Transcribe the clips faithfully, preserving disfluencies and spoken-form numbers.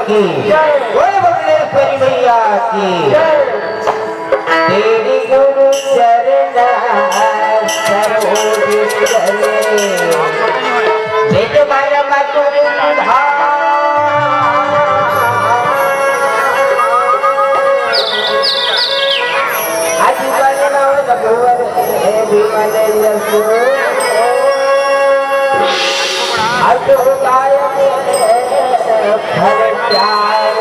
की, बोल बगलेश्वरी मैया की। तेरी गुरु चरण सरोज धरे। जय जय माया मातुरी धाम। अति बल भुवर हे विमल यशो। अति उदाय फल चार।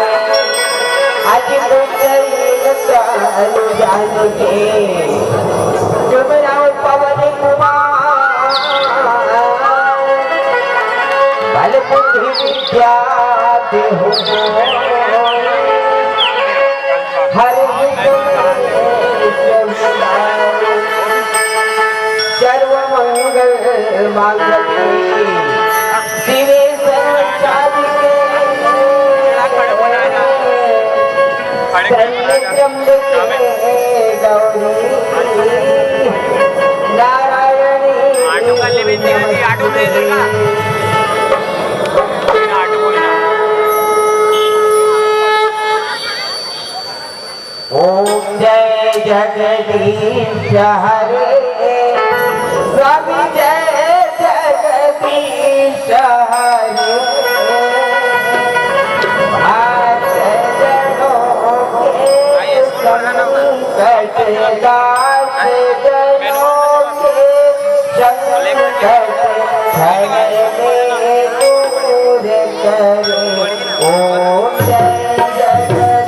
अति दुर्जय तनु जान के। तुम राम पवन कुमार। बल बुद्धि विद्या देहु। हर सर्व मंगल मांगल्ये शिवे सर्व साधिके। शरण्ये त्र्यंबके गौरी नारायणी नमोस्तुते। ओम जय जगदीश हरे, स्वामी जय जगदीश हरे। भक्त जनों के संकट, दास जनों के संकट, क्षण में दूर करे। ओम जय जगदीश।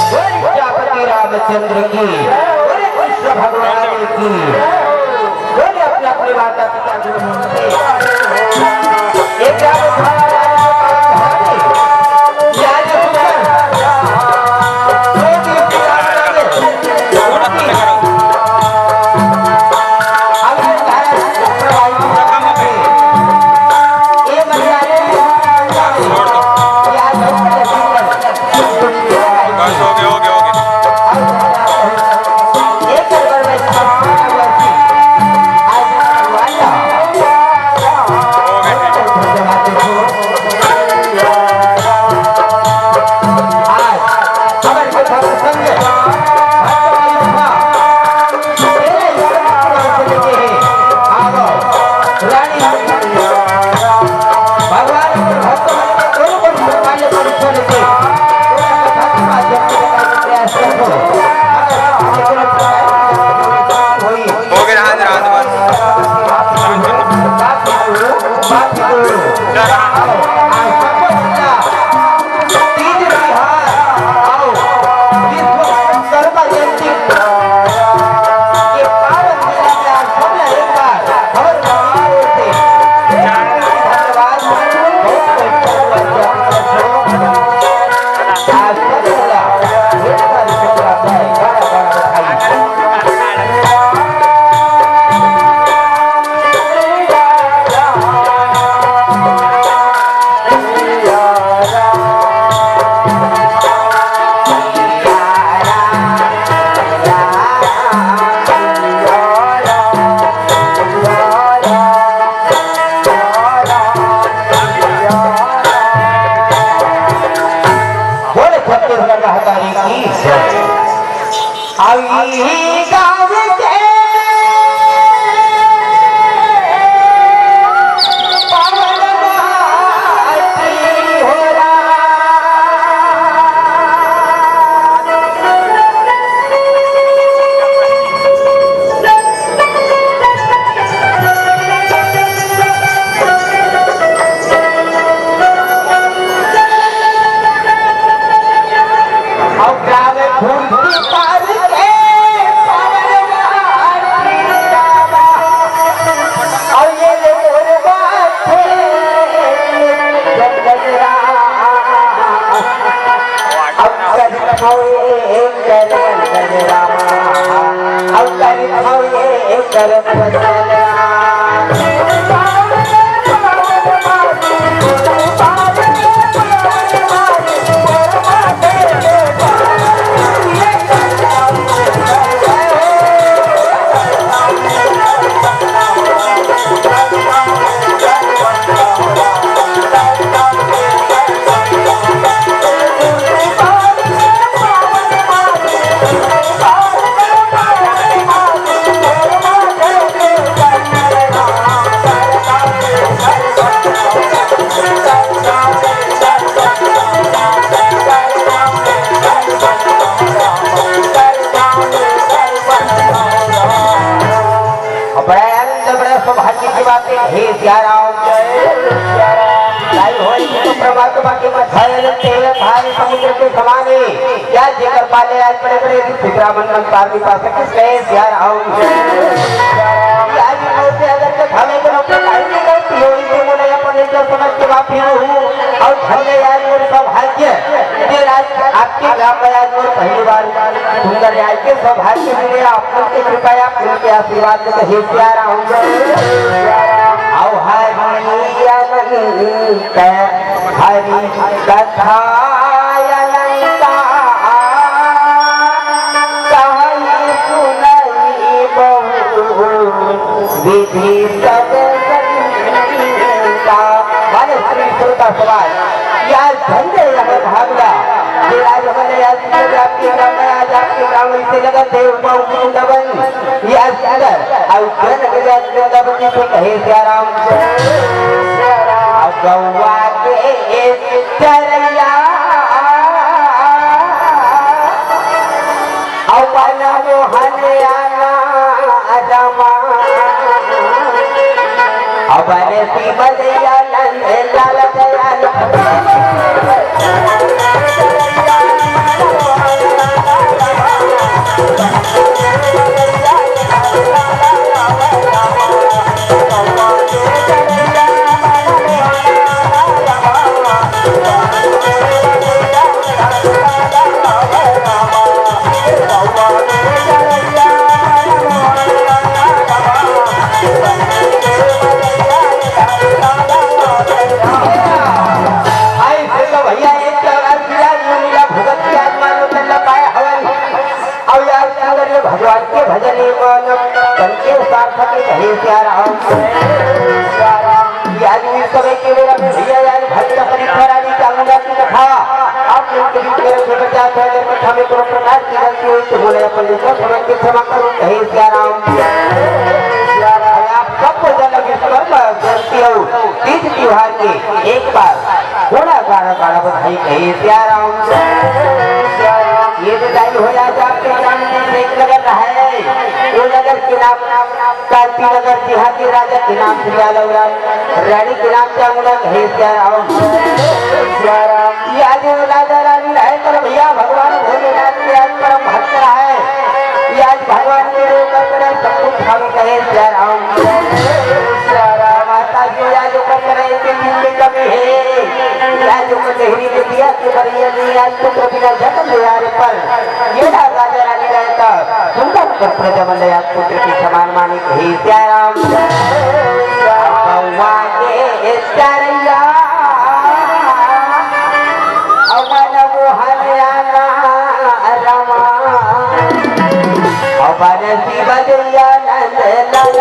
प्रजापति रामचंद्र की, बोले कृष्ण भगवान की, बोले अपने अपने माता पिता की। बस, हो गया, हो गया, हो गया। हो गया, ठीक। अउ इही गाँव के पावन माटी हो राम। अउ गावे फूल की पार के पावन माटी रामा। अउ ये ले मोर बात है, जंगल राम। अउ कर खाओ ये कर जंगल रामा। अउ कर खाओ ये कर जंगल रामा। बड़ा आनंद, बड़ा सौभाग्य की बात है। हे सिया राम, जय सिया राम। भाई होई तो परमात्मा के मत भय लगते हुए भाई समुद्र के समान है। या जेकर पाले आज बड़े बड़े ऋषि ब्राह्मण मन पार नहीं पा सके, जय सिया राम। या जी लोग के अगर के भावे के लोग के भाई की गलती होई तो मोने अपन एक समझ के माफी हूँ। अउ धन्य यार मोर सौभाग्य, ये राज आपके ग्राम में आज मोर पहली बार सुंदर राज के सौभाग्य मिले, आप लोग की कृपया, आप लोग के आशीर्वाद से हे सिया राम। अउ हरि अनंत हरि कथा अनंता, कहई सुनई बहुत विधि सब संता। माने श्री श्रोता समाज, या धन्य यह भागला, जे आज हमने आज आपके ग्राम में, आज आपके ग्राम में से लगन देव बाबू वृंदावन, या सुंदर, अउ जन के जात वृंदावन जी से कहे सिया राम। अउ गौवा के एक चरैया, अउ मन मोहन आना रमा। अउ बने श्रीमद आनंद लाल दयाल। आई सुन लो भैया, एक तो रात की रात में मिला भगत की आत्मा लो तल्ला पाए हवन। अब यार सुंदर ये भगवान के भजन ये मन तन के सार्थक है, कहे सिया राम। ये आज इस समय के मेरा भैया यार भक्त परीक्षा रानी चामुंडा की कथा आप लोग के बीच में रखे बचा था, अगर कथा में कोनो प्रकार की गलती हुई तो बोले अपन को समझ के क्षमा करो, कहे सिया राम। आप सबको जन्म विश्वकर्मा जयंती और तीज त्योहार के एक बार थोड़ा गाढ़ा गाढ़ा बधाई कहे सिया राम। ये बधाई हो आज आपके ग्राम में एक नगर है, वो नगर के नाम कांति नगर, जिहाँ के राजा के नाम श्री आलम राम, रानी के नाम चामुंडा कहे सिया राम। सिया राम। ये आज राजा रानी रहे तो भैया भगवान भोलेनाथ के आज परम भक्त है। ये आज भगवान के रूप में सब कुछ हम कहे सिया राम। सिया राम। माता जी आज ऊपर करे के दिन में कमी है। ये आज ऊपर देहरी में दिया के बरिया नहीं, आज पुत्र बिना जन्म द्वार पर। ये ना राजा रानी रहता, सुंदर कर प्रजा मन ले आज पुत्र के समान मानिक हे सिया राम। गौवा के चरैया, अउ मन मोहन आना रमा, अउ बन शिव दयानंद लाल।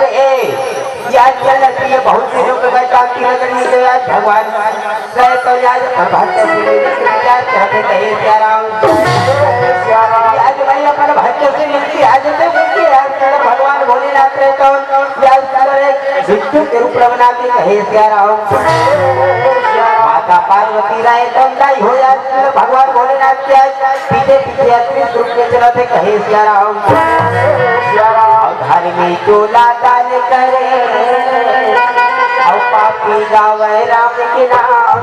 ए, यार चल रही है, बहुत दिनों के बाद काम की नजर नहीं गया भगवान। गए तो यार भक्त श्री विचार करते कहे सिया राम। यार भाई अपन भक्त से मिलती आज तो मिलती यार, चल भगवान भोलेनाथ रहे तो यार चल एक भिक्षु के रूप में बना के कहे सिया राम। माता पार्वती रहे तो नहीं हो यार, चल भगवान भोलेनाथ के आज पीछे पीछे अतृष्ट रूप में चलत हे कहे सिया राम। अउ घर में चोला दान करे, अउ पापी गावे राम के नाम।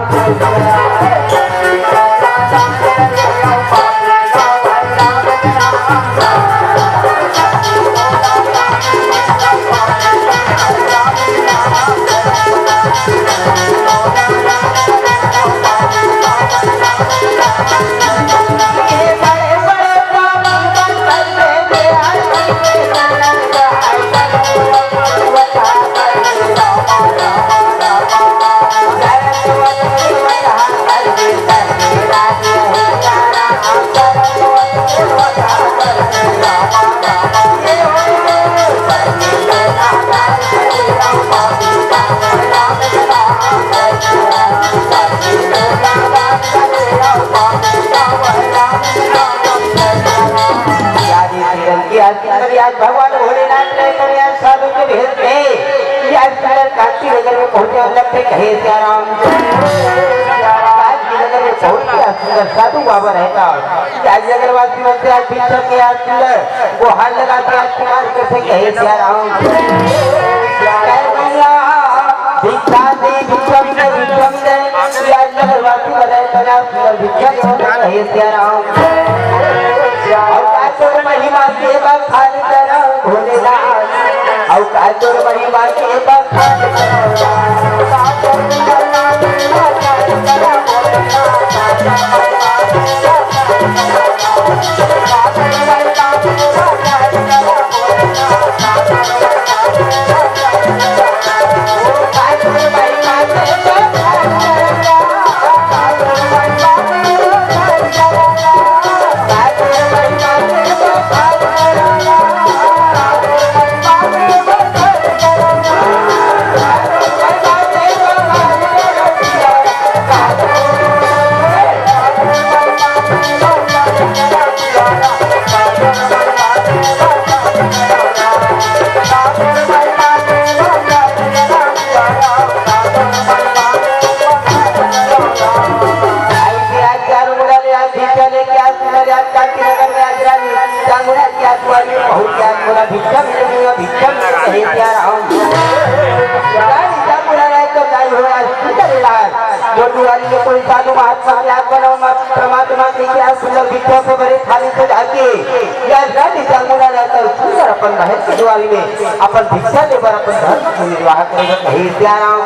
आज भगवान भोलेनाथ ने करे आज साधु के भेष में, ये आज सुंदर कांति नगर में पहुंचे और लगते कहे सिया राम। कांति नगर में पहुंच के आज सुंदर साधु बाबा रहता। आज नगरवासी में से आज भिक्षक के आज सुंदर गुहार लगा के आज पुकार करते कहे सिया राम। कहे भैया, भिक्षा दे, भिक्षा दे, भिक्षा दे। आज नगरवासी में रहता ना सुंदर भिक्षा दे, कहे सिया राम। अउ का तोर महिमा के बखान करव भोलेनाथ, अउ का तोर महिमा के बखान करव। आज भिक्षा लेके आज सुंदर आज कांति नगर में आज रानी चामुंडा की आज दुआरी में पहुंच गया। आज बोला, "भिक्षा मिले, भिक्षा मिले, कहे सिया राम।" रानी चामुंडा राय तो जाई हो आज सुंदर इलाज। जो दुआरी में कोई साधु महात्मा की आज बनो मत, परमात्मा की क्या सुंदर भिक्षा से भरे थाली से जाके या रानी चामुंडा राय तो सुंदर अपन महल की दुआरी में अपन भिक्षा दे बर अपन धर्म के निर्वाह करेगा, कहे सिया राम।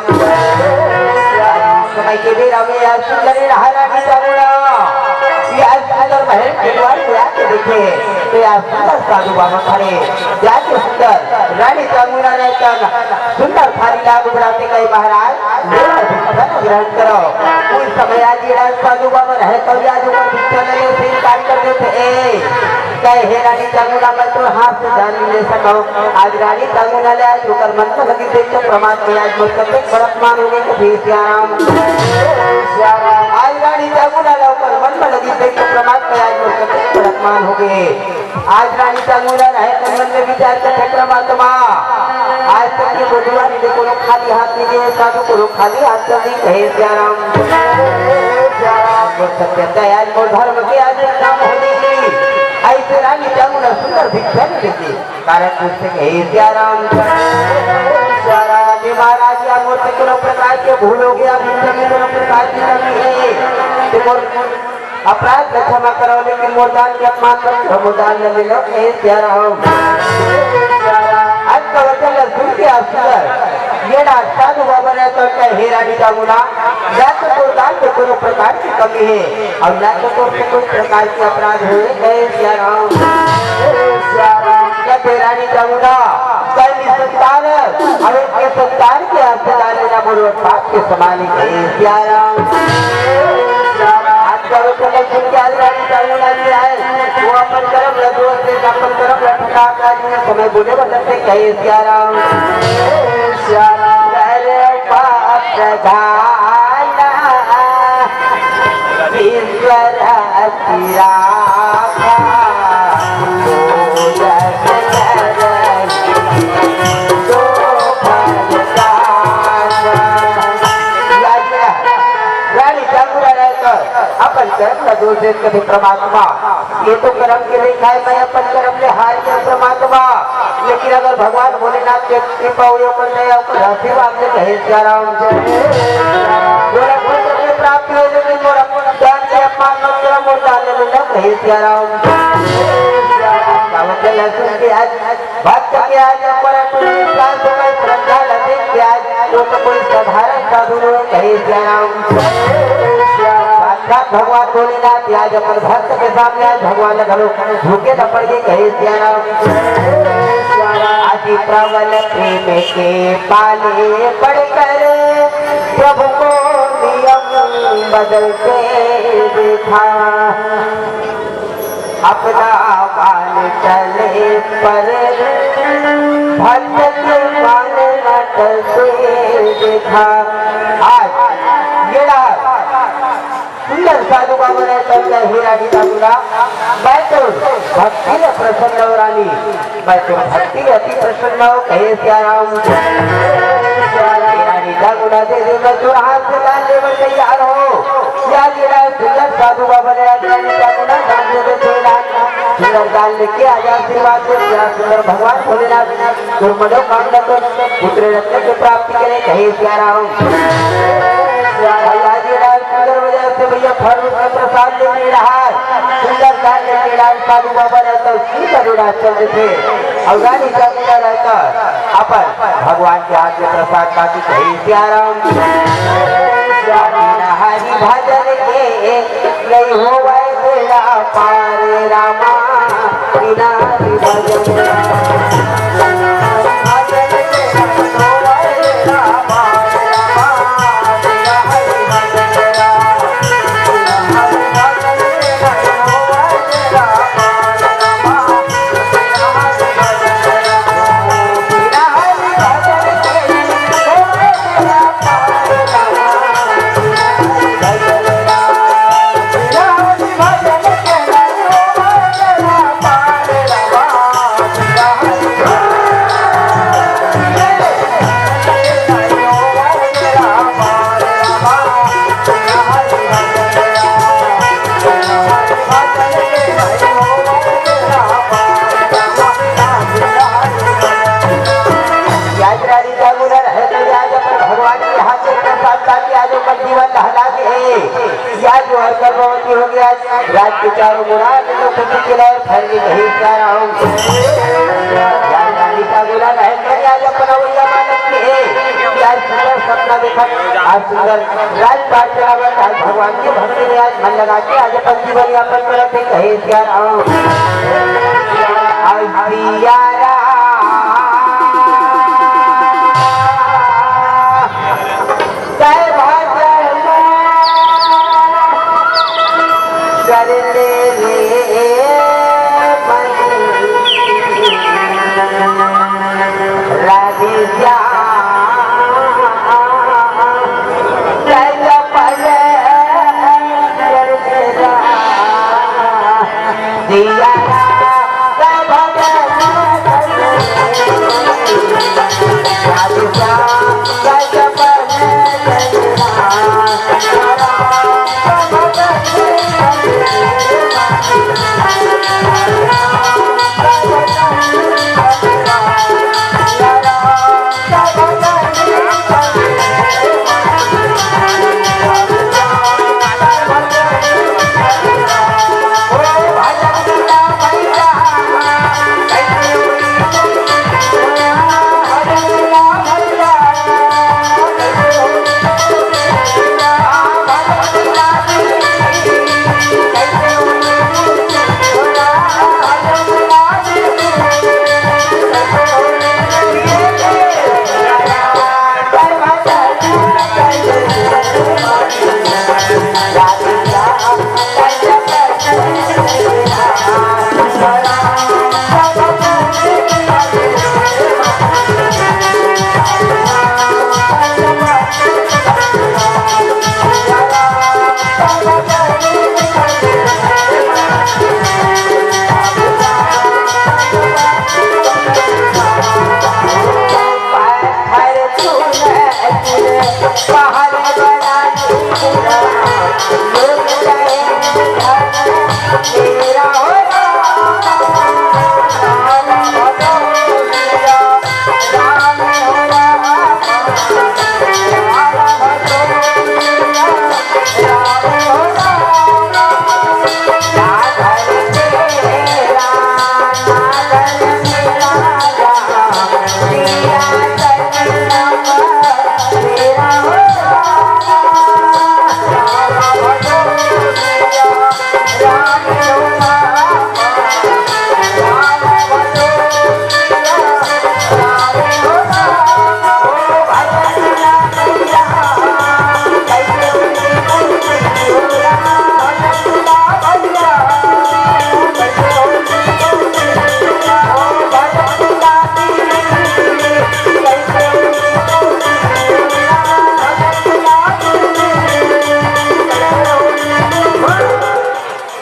समय के बेरा में आज सुंदर रानी चामुंडा, ये आज सुंदर महल के द्वार पे आके देखे, तो आज सुंदर साधु बाबा खड़े, जाके सुंदर रानी चामुंडा ने तन सुंदर थाली ला उबराते कहे, "महाराज, ले लो, भिक्षा ग्रहण करो।" उस समय आज ये राज साधु बाबा रहे, तो आज ऊपर भिक्षा लेने से इनकार कर देते, ए, कहे, "हे रानी चामुंडा, मैं तो हाथ से जान नहीं ले सकूं।" आज रानी चामुंडा ले आज ओकर मन में लगी देख के प्रमाद में आज मोर कतेक बड़ा अपमान हो गए, कहे सिया राम। आज रानी चामुंडा ले ओकर मन में लगी देख के प्रमाद में आज मोर कतेक बड़ा अपमान हो गए। आज रानी चामुंडा रहे तन मन में विचार कर, "हे परमात्मा, आज तक ये बुजुर्ग ने कोनो खाली हाथ नहीं गए, साधु कोनो खाली हाथ नहीं गए, कहे सिया राम।" मोर सत्य दया, मोर धर्म के आज काम हो गई। ऐसे रानी चामुंडा सुंदर भिक्षा नहीं देती। कारण पूछते कि हे सिया राम, सिया राम, हे महाराज, या मोर से कोनो प्रकार के भूल हो गया, भिक्षा में कोनो प्रकार की कमी है, तो मोर अपराध ला क्षमा करो, लेकिन मोर दान के अपमान मत करो, मोर दान ला ले लो, हे सिया राम। अंत वचन ला सुन के असुर ये ना साधु बाबा ने तो कहे, "हे रानी चामुंडा, या तो तोर दान में कोनो प्रकार की कमी है और ना तो तोर से कोई प्रकार की अपराध हुए, हे सिया राम।" या तो रानी चामुंडा, कई संतान और एक संतान के अस्पताल में ना बोलो, पाप के समान ही, हे सिया राम। करो तो लक्ष्मण के आज रानी चालू लाग के आए, वो अपन करम ल दोष दे, अपन करम ल ठुका के आज मैं समय बोले बदलते कहे सिया राम। करे पाप प्रधान ईश्वर अति राखा, मोदक नर तो फल पावा। रानी जागुरा रहकर अपन करम का दोष देख के भी परमात्मा, ये तो करम के लेखा है, मैं अपन करम ले हार गया परमात्मा। लेकिन अगर भगवान भोलेनाथ के कृपा हुई, ओकर दया, ओकर आशीर्वाद ले कहे सिया राम। मोला पुत्र के प्राप्ति हो, लेकिन मोर दान के अपमान मत करो, मोर दान ले लेना कहे सिया राम। कावत लहसुन के आज भक्त के आज ऊपर पूर्ण विश्वास हो गए, श्रद्धा लगे के आज वो तो कोई साधारण साधु नहीं कहे सिया राम। साक्षात भगवान भोलेनाथ आज अपन भक्त के सामने आज भगवान घलो झुके न पड़ गए कहे सिया राम। अति प्रबल प्रेम के पाले पड़कर प्रभु को नियम बदलते देखा। अपना मान टले पर भक्त के मान न टलते देखा। आज ये रहा सुंदर साधु बाबा ने तब हीरा गीता सुना। मैं तो भक्ति में प्रसन्न हो रानी, मैं तो भक्ति में अति प्रसन्न हो कहे सिया राम। रानी जागुना दे दे, मैं तो हाथ से दान लेकर तैयार हो। या लीला सुंदर साधु बाबा ने आज रानी जागुना दान दे दे, सुंदर दान लेके आज आशीर्वाद दे, या सुंदर भगवान भोलेनाथ तोर मनोकामना तो पुत्र रत्न के प्राप्ति करे कहे सिया राम। भैया जी राम सुंदर वजह से भैया फल रूप में प्रसाद ले ले रहा है। सुंदर दान ले ले राम साधु बाबा रहता है, श्री करुणा चंद्र थे। और रानी का पूरा रहता है अपन भगवान के हाथ में प्रसाद पाके कहे सिया राम। बिना हरि भजन के नहीं होवे बेड़ा पार रामा, बिना हरि भजन के। याद रानी का गुना रहे तो याद अपन भगवान के हाथ से प्रसाद पाके आज ओकर जीवन लहला के है। याद जो हर गर्भवती हो गया, राज के चारों मुराद तो खुशी के लहर फैल गई, कहीं जा रहा हूँ। याद रानी का गुना रहे तो याद अपना वैया मानस के है। याद सुंदर सपना देखा, आज सुंदर राजपाट चलावत, आज भगवान की भक्ति में आज मन लगा के आज अपन जीवन यापन करत है, कहे सिया राम। आज सिया राम जय भजन कर ले रे मन। राधे श्याम जय पद सिया राम जय भजन राधे श्याम जय पद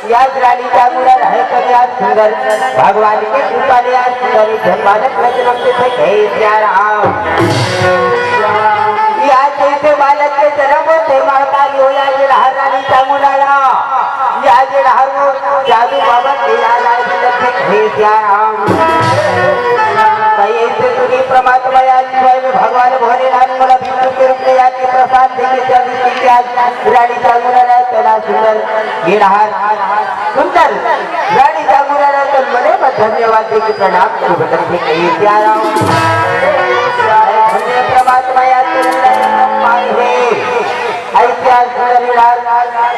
याद रानी का मुड़ा रहे कल्याण सुंदर, भगवान के कृपा ले आज सुंदर एक झन बालक में जन्म देथे, हे सिया राम। याद जैसे बालक के जन्म होथे, महतारी हो याद रानी का मुड़ा ला। या जे रहर वो जादू बाबा तेरा राय बदलथे, हे सिया राम। कहिए से तुझे परमात्मा याद स्वयं भगवान भोलेनाथ मोला विष्णु के रूप में याद के प्रसाद देके चल के आज रानी चांगुरा राय तेरा सुंदर ये रहर सुंदर रानी चांगुरा राय तो मने में धन्यवाद देके प्रणाम को बदलथे, हे सिया राम। धन्य परमात्मा याद तेरा पाए हे। ऐतिहासिक सुंदर विराट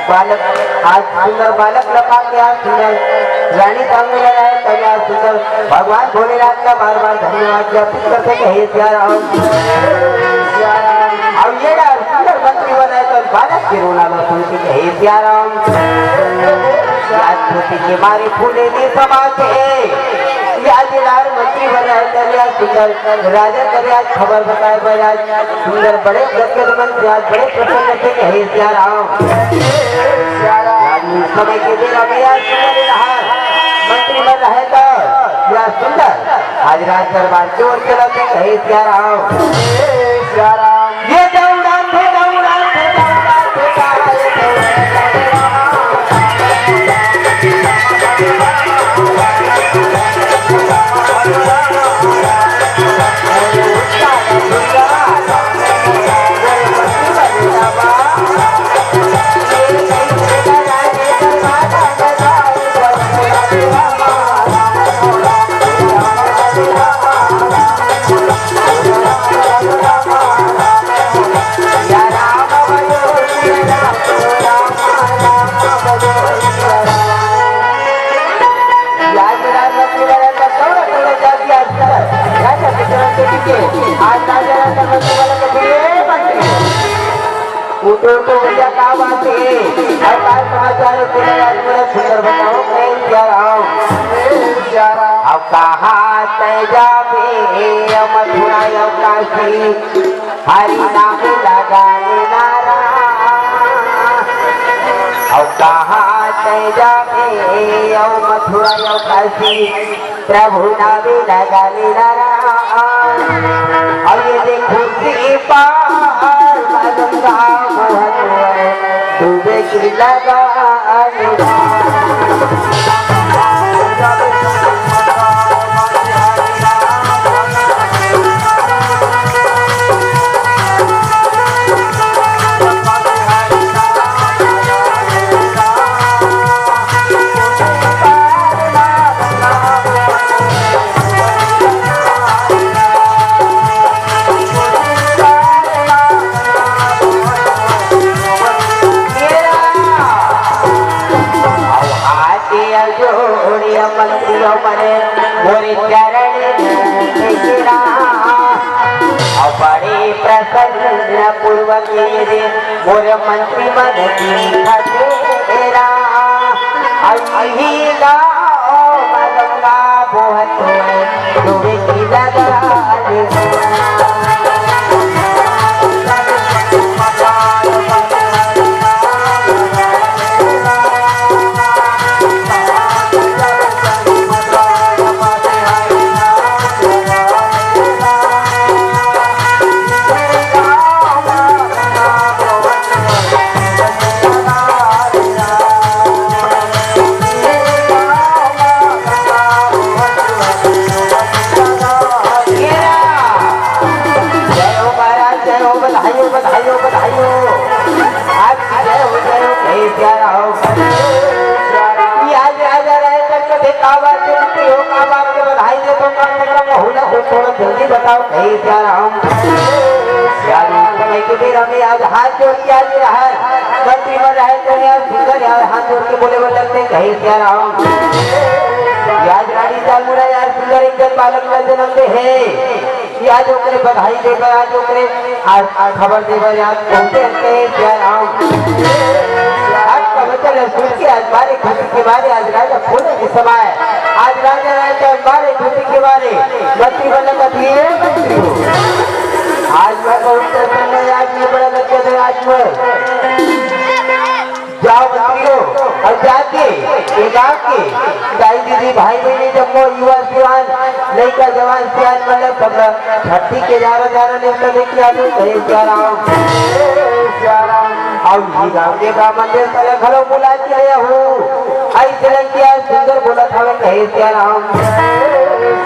बालक, आज सुंदर बालक लपा के आज सुंदर रानी सामने आया है, तब आज सुंदर भगवान भोलेनाथ का बार बार धन्यवाद ज्ञापित करते हैं, हे सिया राम। अब ये ना सुंदर मंत्री बना है, तो बालक के रोना ला सुन के, हे सिया राम। आज खुशी के मारे फूले भी समाज है, या जिलार मंत्री बना है, तब आज सुंदर राजा करे आज खबर बताए, पर आज सुंदर बड़े गदगद मन से आज बड़े प्रसन्न थे, हे सिया राम। आज उस समय के बेरा में आज सुंदर रहा, मंत्री मन रहे तो या सुंदर आज राज दरबार की ओर चला थे, हे सिया राम। ये दौड़ा थे, दौड़ा थे, दौड़ा थे, दौड़ा थे। उठो तो भैया, का बात है? और का समाचार है? पूरा यार, पूरा सुंदर बताओ, कहीं क्या रहा हूँ? अब कहाँ तय जाबे, मथुरा या काशी, हरि नाम लगाने नारा। अब कहाँ तय जाबे, मथुरा या काशी, प्रभु नामे लगा ले राम। और ये देखो श्रीपाद गंगा मोहन डूबे की लगा। जोड़िया मंदिरों पर मोरे चरण गिरा। और बड़े प्रसन्न पूर्वक ये दे मोर मंत्री मन की खतेरा। अही गाँव मगंगा बोहत डूबे की लगा दे। जल्दी बताओ, कहे सिया राम। यार, उस समय के बेरा में आज हाथ जोड़ के आज ये रहा है, मंत्री मन रहे तो यार सुंदर यार हाथ जोड़ के बोले बर लगथे, कहे सिया राम। यार रानी चालमुड़ा यार सुंदर एक जन बालक ला जनम दे हे, कि आज ओकरे बधाई दे बर, आज ओकरे आज, आज खबर दे बर यार पहुंचे, कहे सिया राम। आज कविता ला सुन के आज मारे खुशी के मारे आज राजा फूले के समाय, आज राजा राजा मारे खुशी के मारे मंत्री बन लगा दिए मंत्री हो। आज मैं बहुत प्रसन्न है, आज मैं बड़ा लग गया आज मैं। जाओ मंत्री हो, और जाके ये गांव के दाई दीदी भाई बहनी जम्मो युवा सियान लइका जवान सियान मन ला सब ला छट्ठी के जारा जारा नेवता दे के आबो, कहे सिया राम। सिया राम। अउ इही गांव के ब्राह्मण देवता ला घलो बुला के आया हो। अइसे लइका सुंदर बोलत हवे, कहे सिया राम।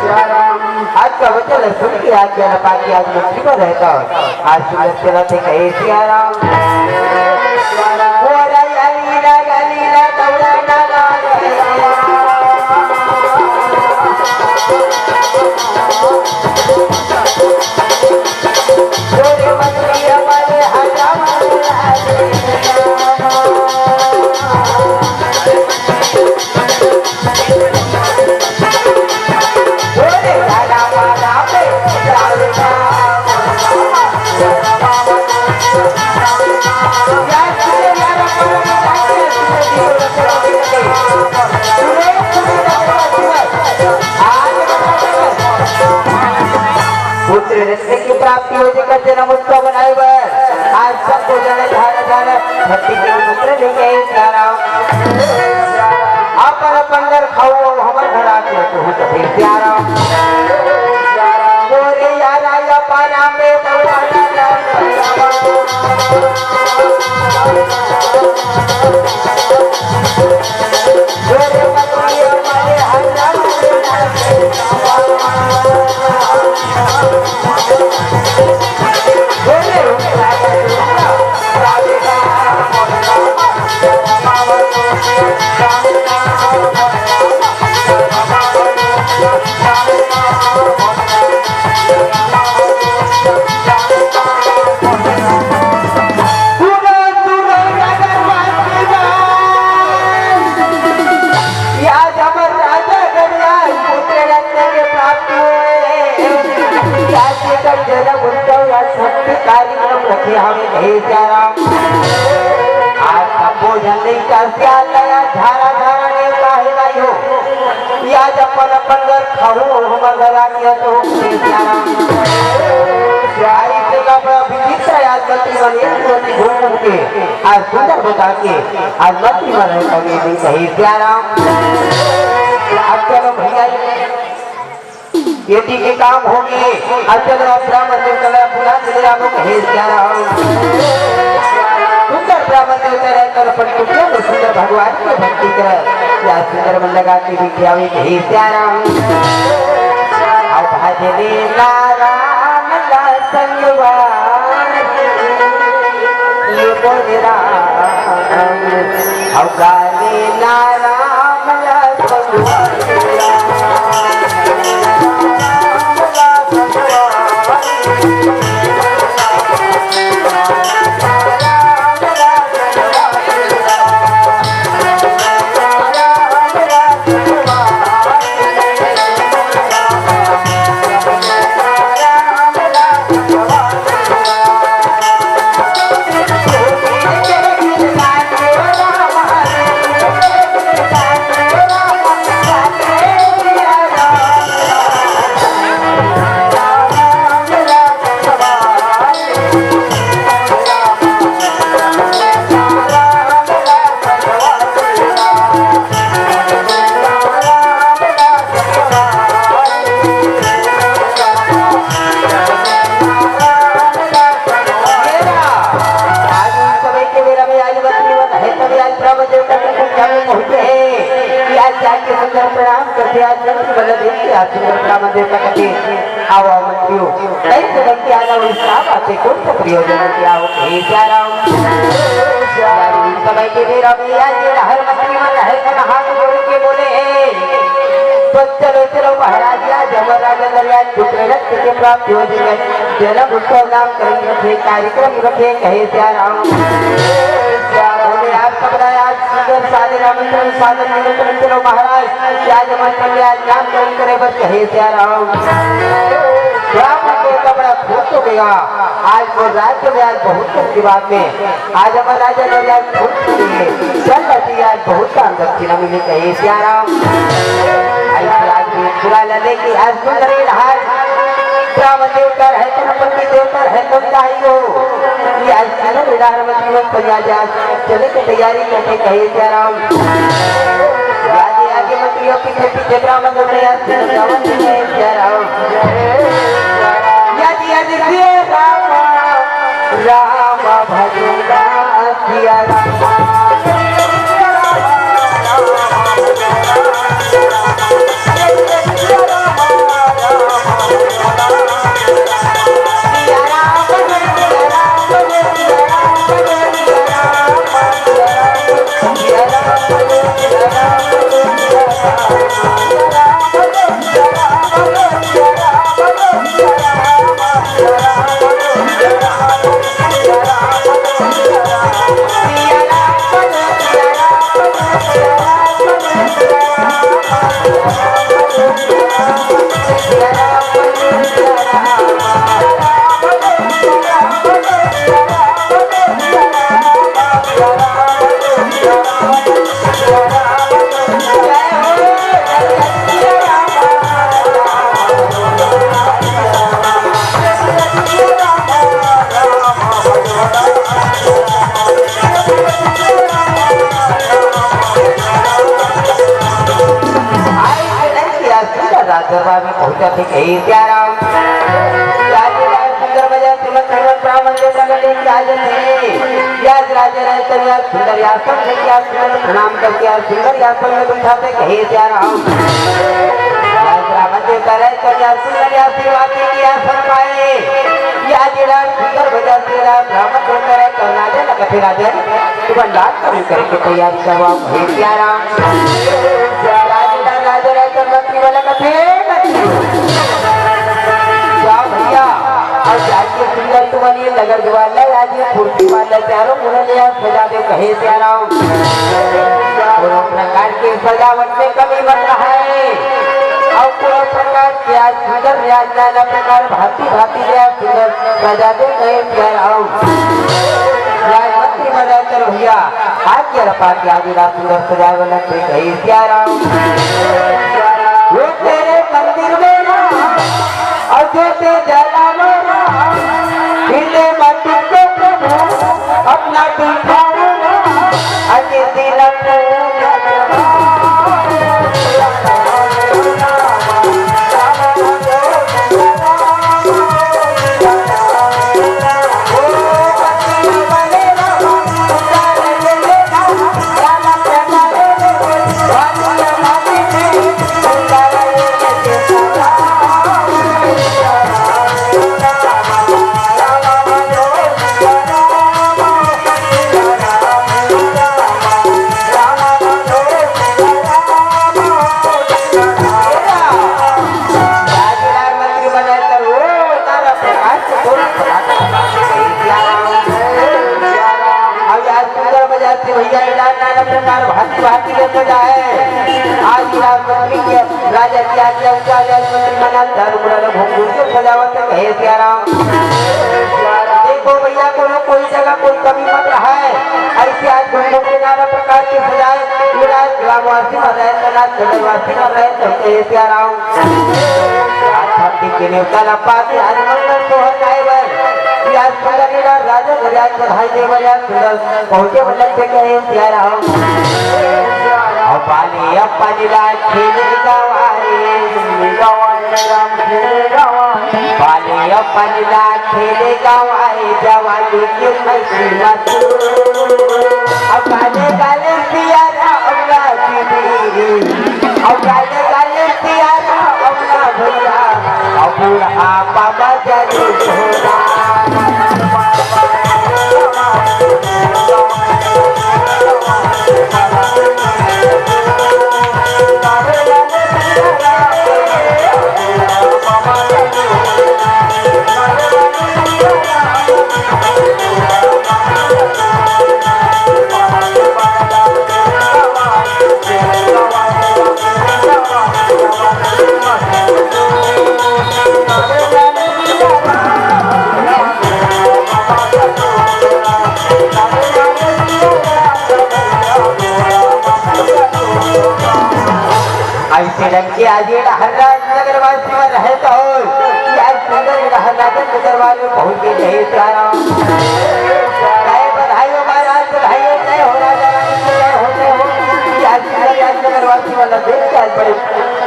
सिया राम। आज कविता ला सुन के आज जन पाके आज मंत्री बन रहता हो। आज सुंदर चलत हे, कहे सिया राम। सिया राम। ओ रे अली ला गली ला कौड़ा ना लागे। पुत्र रत्न की प्राप्ति हो, जेकर जन्म उत्सव मनाए बर आज सबको जने धारा धारा छट्ठी के मंत्र लेके आई सिया राम। अपन अपन घर खाओ, हमर घर आके तो हो तो फिर सिया राम। बोले यार आया पाना में दौड़ा ना। आज हमर राजा गणराज पुत्र रत्न के प्राप्ति होए। आज एकर जन्म उत्सव या छठ कार्यक्रम रखे हवे, हे सिया राम। आज सबो झन लइका सियान ला धारा धारा नेवता हे भाई हो। आज अपन अपन घर खाहू, हमर घर आके तो हे सिया राम। सियाई के कपड़ा विचित्र आज मंत्री मन एक रोटी घूम घूम के आज सुंदर बता के आज मंत्री मन हे कवि भी, कहे सिया राम। अब चलो भैया, ये टी के काम होगे। अब चलो, अब ब्राह्मण देवता ला बुला के ले आवो, कहे सिया राम। सुंदर ब्राह्मण देवता रहे, कर अपन कुटिया में सुंदर भगवान की भक्ति करे। या सुंदर मन लगा के भी आवे, कहे सिया राम। अब भजने ला राम ला संगवारी, ये बोले राम। अब गाने ला राम ला संगवारी। आज उन समय के बेरा में आज मंत्री मन हे, तब आज ब्रह्म देवता के कुटिया में पहुंचे हे कि आज जाके सुंदर प्रणाम करथे, आज मंत्री मन देख के आज सुंदर प्रणाम देवता करथे। आओ, आओ मंत्री हो, कई से बन के आना, वही साहब आते कौन सा प्रयोजन है कि आओ, हे सिया राम। यार, उन समय के बेरा में आज ये हर मंत्री मन हे, कन हाथ जोड़ के बोले हे, चलो, चलो महाराज, आज हमर राजा दरबार चित्ररथ के प्राप्त हो जाए। जन्म उत्सव नाम करम रखे, कार्यक्रम रखे, कहे सिया राम। बोले, आप सब ना आज सुंदर सादर आमंत्रण, सादर निमंत्रण, चलो महाराज, आज हमर कल्याण नाम करम करे बर कहे सिया राम। राम को तो बड़ा खुश हो गया। आज वो राज्य में आज बहुत की बात में आज हमर राजा ने आज खुश हो गए। चल राजी, आज बहुत दान दक्षिणा मिले, कहे सिया राम। ऐसे आज भी पूरा लले कि आज सुंदर विधान राम देवता है, गणपति देवता है, तुम जाइयो। ये आज सुंदर विधान मत में पंजा जा, चले की तैयारी करके, कहे सिया राम। आगे आगे मत यो, पीछे पीछे ब्राह्मण लोग ने आज सुंदर गावन में, कहे सिया राम। यदि यदि सिया राम, राम भजो राम, सिया राम। राज दरबार में पहुंचा थे, कहे सिया राम। राज दरबार सुंदर बजा, श्रीमद हनुमत राम मंदिर का गले क्या जैसे। आज राजा रहे तो यार सुंदर आसन में क्या सुंदर प्रणाम करके यार सुंदर आसन में बैठा थे, कहे सिया राम। आज राम मंदिर का रहे तो यार सुंदर आशीर्वाद के क्या फरमाए। या जिला सुंदर बजा तेरा राम मंदिर का रहे तो राजा लगा थे राजा। तू बंडार कभी करके तैयार करवा, कहे सिया राम। राजा, राजा, राजा, मंत्री वाला कथे। जाओ भैया, अउ जाके सुंदर तुम्हारी नगर द्वार ला, आज ये कुर्सी वाला चारों मुड़ा ले आप सजा दे, कहे सिया राम। कोनो प्रकार के सजावट में कमी मत रहे, अउ कोनो प्रकार के आज सुंदर रे आज नाना प्रकार भांति भांति ले आज सुंदर सजा दे, कहे सिया राम। राजमंत्री मजा कर भैया, आज के रपा के आगे रात सुंदर सजाए वाला के कहे सिया राम। वो तेरे मंदिर में ना, और जो ते जला में ना, खिले मत को प्रभु, अपना दिखाओ ना, अति दिल को अब यार सुंदर बजाते भैया, इलाज नाना प्रकार भांति भांति के सजा है। आज इलाज मंत्री के राजा की आज्ञा, उनका इलाज मंत्री मना धर्म रल भंगुर के सजावट कहे सिया राम। देखो भैया, कोनो कोई जगह कोई कमी मत रहे। ऐसे आज घूम घूम के नाना प्रकार के सजाए। इलाज ग्रामवासी मर रहे, नाना नगरवासी मर रहे, तो कहे सिया राम। आज छठी के नेवता ला पाके आज मंगल सोहर गाए बर, या सुंदर लीला राजा दरिया चढ़ाई दे बर, या सुंदर पहुंचे बल्लभ से कहे सिया राम। और पाले अपन ला खेले गवाए, पाले अपन ला खेले गवाए, जवानी के मसीमा तू। अब गाले गाले सिया राम राजी दी। अब गाले गाले सिया राम ना भैया, अब बुढ़ापा में जरूर होगा। आज ये डहर राजनगर वासी मन रहे तो, कि आज सुंदर डहर राजनगर वाले पहुंच गए, जय सिया राम। जय बधाई हो महाराज, बधाई हो, जय हो राजा रानी की, जय हो, जय हो। कि आज सुंदर राजनगर वासी मन देख के आज बड़े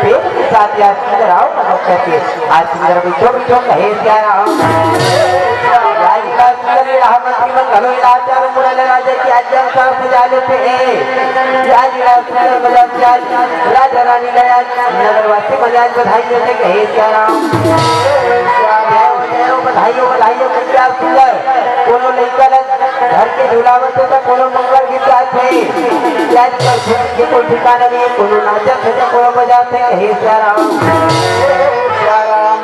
प्रेम के साथ आज सुंदर आओ मदद करके आज सुंदर बिचो बिचो कहे सिया राम। आज का सुंदर ये रहा मंत्री मन घलो इलाज चारों मुड़ा ले राजा की आज जब सांस बजा लेते हैं। आज इलाज सुंदर बजा के आज राजा रानी ले आज नगरवासी मन आज बधाई देते कहे सिया राम। जय हो, जय हो, बधाई हो, बधाई हो, कहिके आज सुंदर कोनो लइका ल घर के झुलावत हे त कोनो मंगल गीत गात हे। आज कल के कोई ठिकाना नहीं, कोनो नाचत हे त कोनो बजात हे, हे सिया राम।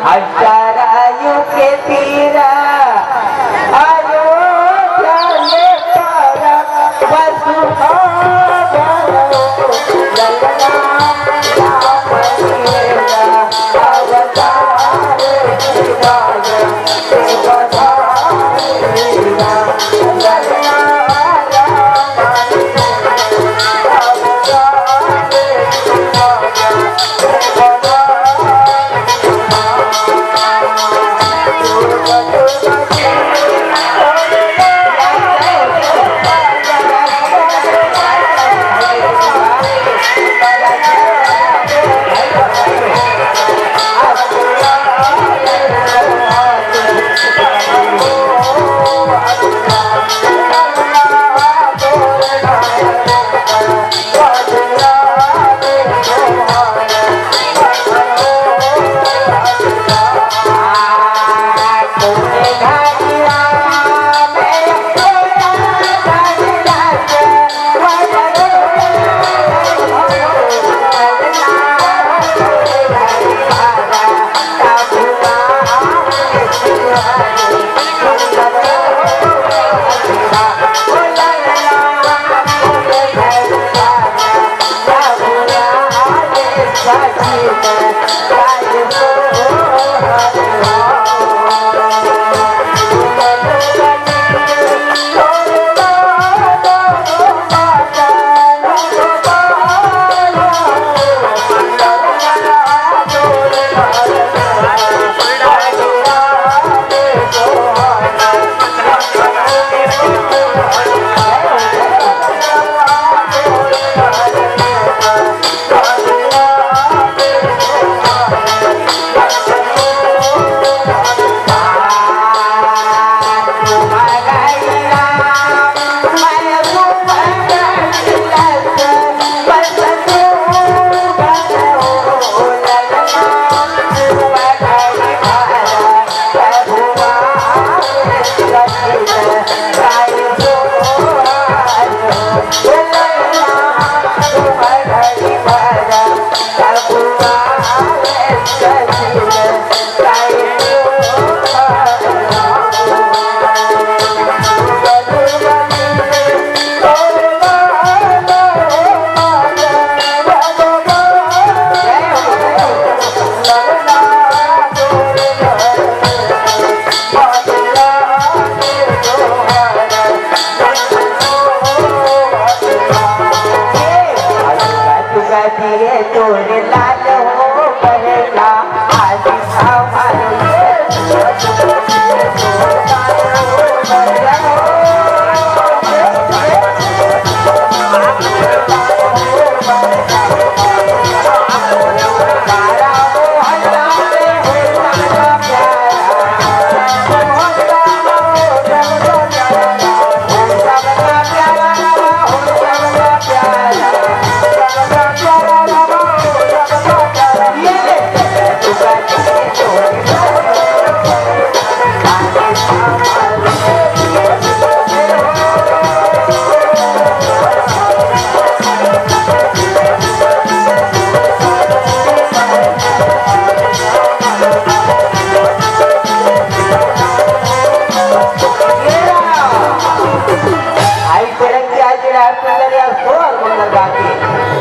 हजारा आयु के पीरा, आयो जाने पारा, पशु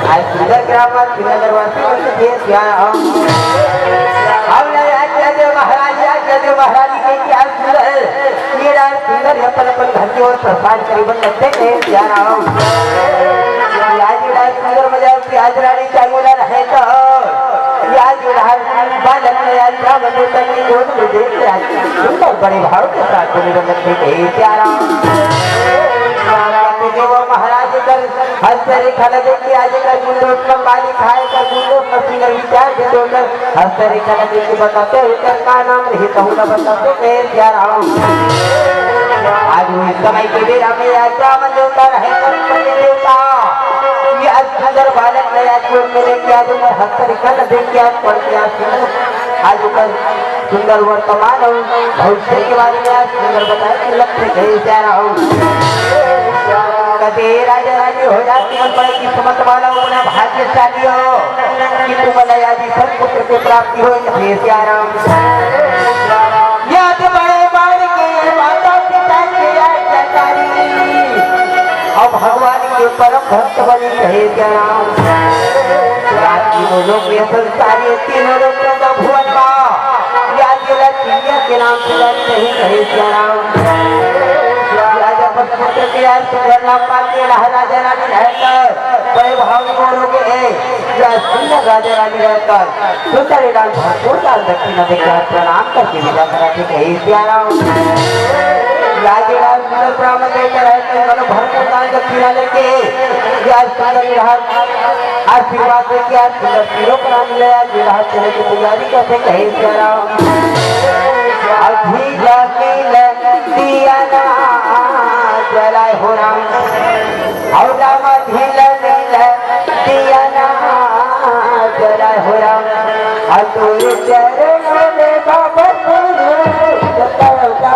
आज सुंदर ग्राम आज सुंदर दरबार से बन के दिए क्या हम? हम ले आज जय देव महाराज, आज जय देव महाराज के क्या सुंदर है। ये राज सुंदर है, अपन अपन घर की ओर प्रस्थान करीबन करते हैं क्या राम? आज ये राज सुंदर मजा की आज रानी चांगुला रहे तो मंजूषा के गोद में देख के आज सुंदर बड़े भाव के साथ बोले रंगत में, "हे प्यारा।" महाराज कर हस्त रेखा ला देख के आज कर गुंडोत में पानी खाए कर गुंडोत में सुंदर विचार के जोड़कर हस्त रेखा ला देख के बताते हो कर का नाम रही, तहु ला बताते, "हे प्यारा।" आज वो इस समय के बेरा में आज क्या मंजूषा रहे कर देवता, ये आज सुंदर बालक ने आज गोद में लेके आज उनका हस्त रेखा ला देख के आज पढ़ के आज सुंदर आज ऊपर सुंदर वर्तमान अउ भविष्य के बारे में आज सुंदर बताए कि लक्ष्य कहीं प्यारा हो। कते राजा रानी हो जाती मन बड़े किस्मत वाला हो, बड़ा भाग्यशाली हो कि तुम्हें आज ईश्वर पुत्र की प्राप्ति हो, कहीं प्यारा हो। याद बड़े मार के माता पिता के आज्ञाकारी और भगवान के परम भक्त बनी, कहे जय राम। या तीनों लोक में संसारी, तीनों लोक में भुवन का, या जिला चिड़िया के नाम से जानी नहीं, कहे जय राम। राजा पद्मपुत्र के आज सुंदर नाम पाके रहा राजा रानी रहकर, वैभव मोरों के, या सुंदर राजा रानी रहकर सुंदर लाल भरपूर दान दक्षिणा देकर प्रणाम करके विदा करा थे, कहे प्यारा। राजे लाल सुंदर ब्राह्मण लेकर आए थे, मनो भरपूर दान दक्षिणा लेके, या सुंदर विराट आशीर्वाद देके आज सुंदर तीनों प्राणी ले आज विराट चले की तैयारी करते, कहे प्यारा। अभी जाके ले दिया ना जलाए हो राम। हौदा मा ढील ढील दिया ना जरा हो राम। आ तोरे चरणों में बाबा गुरु सतावता।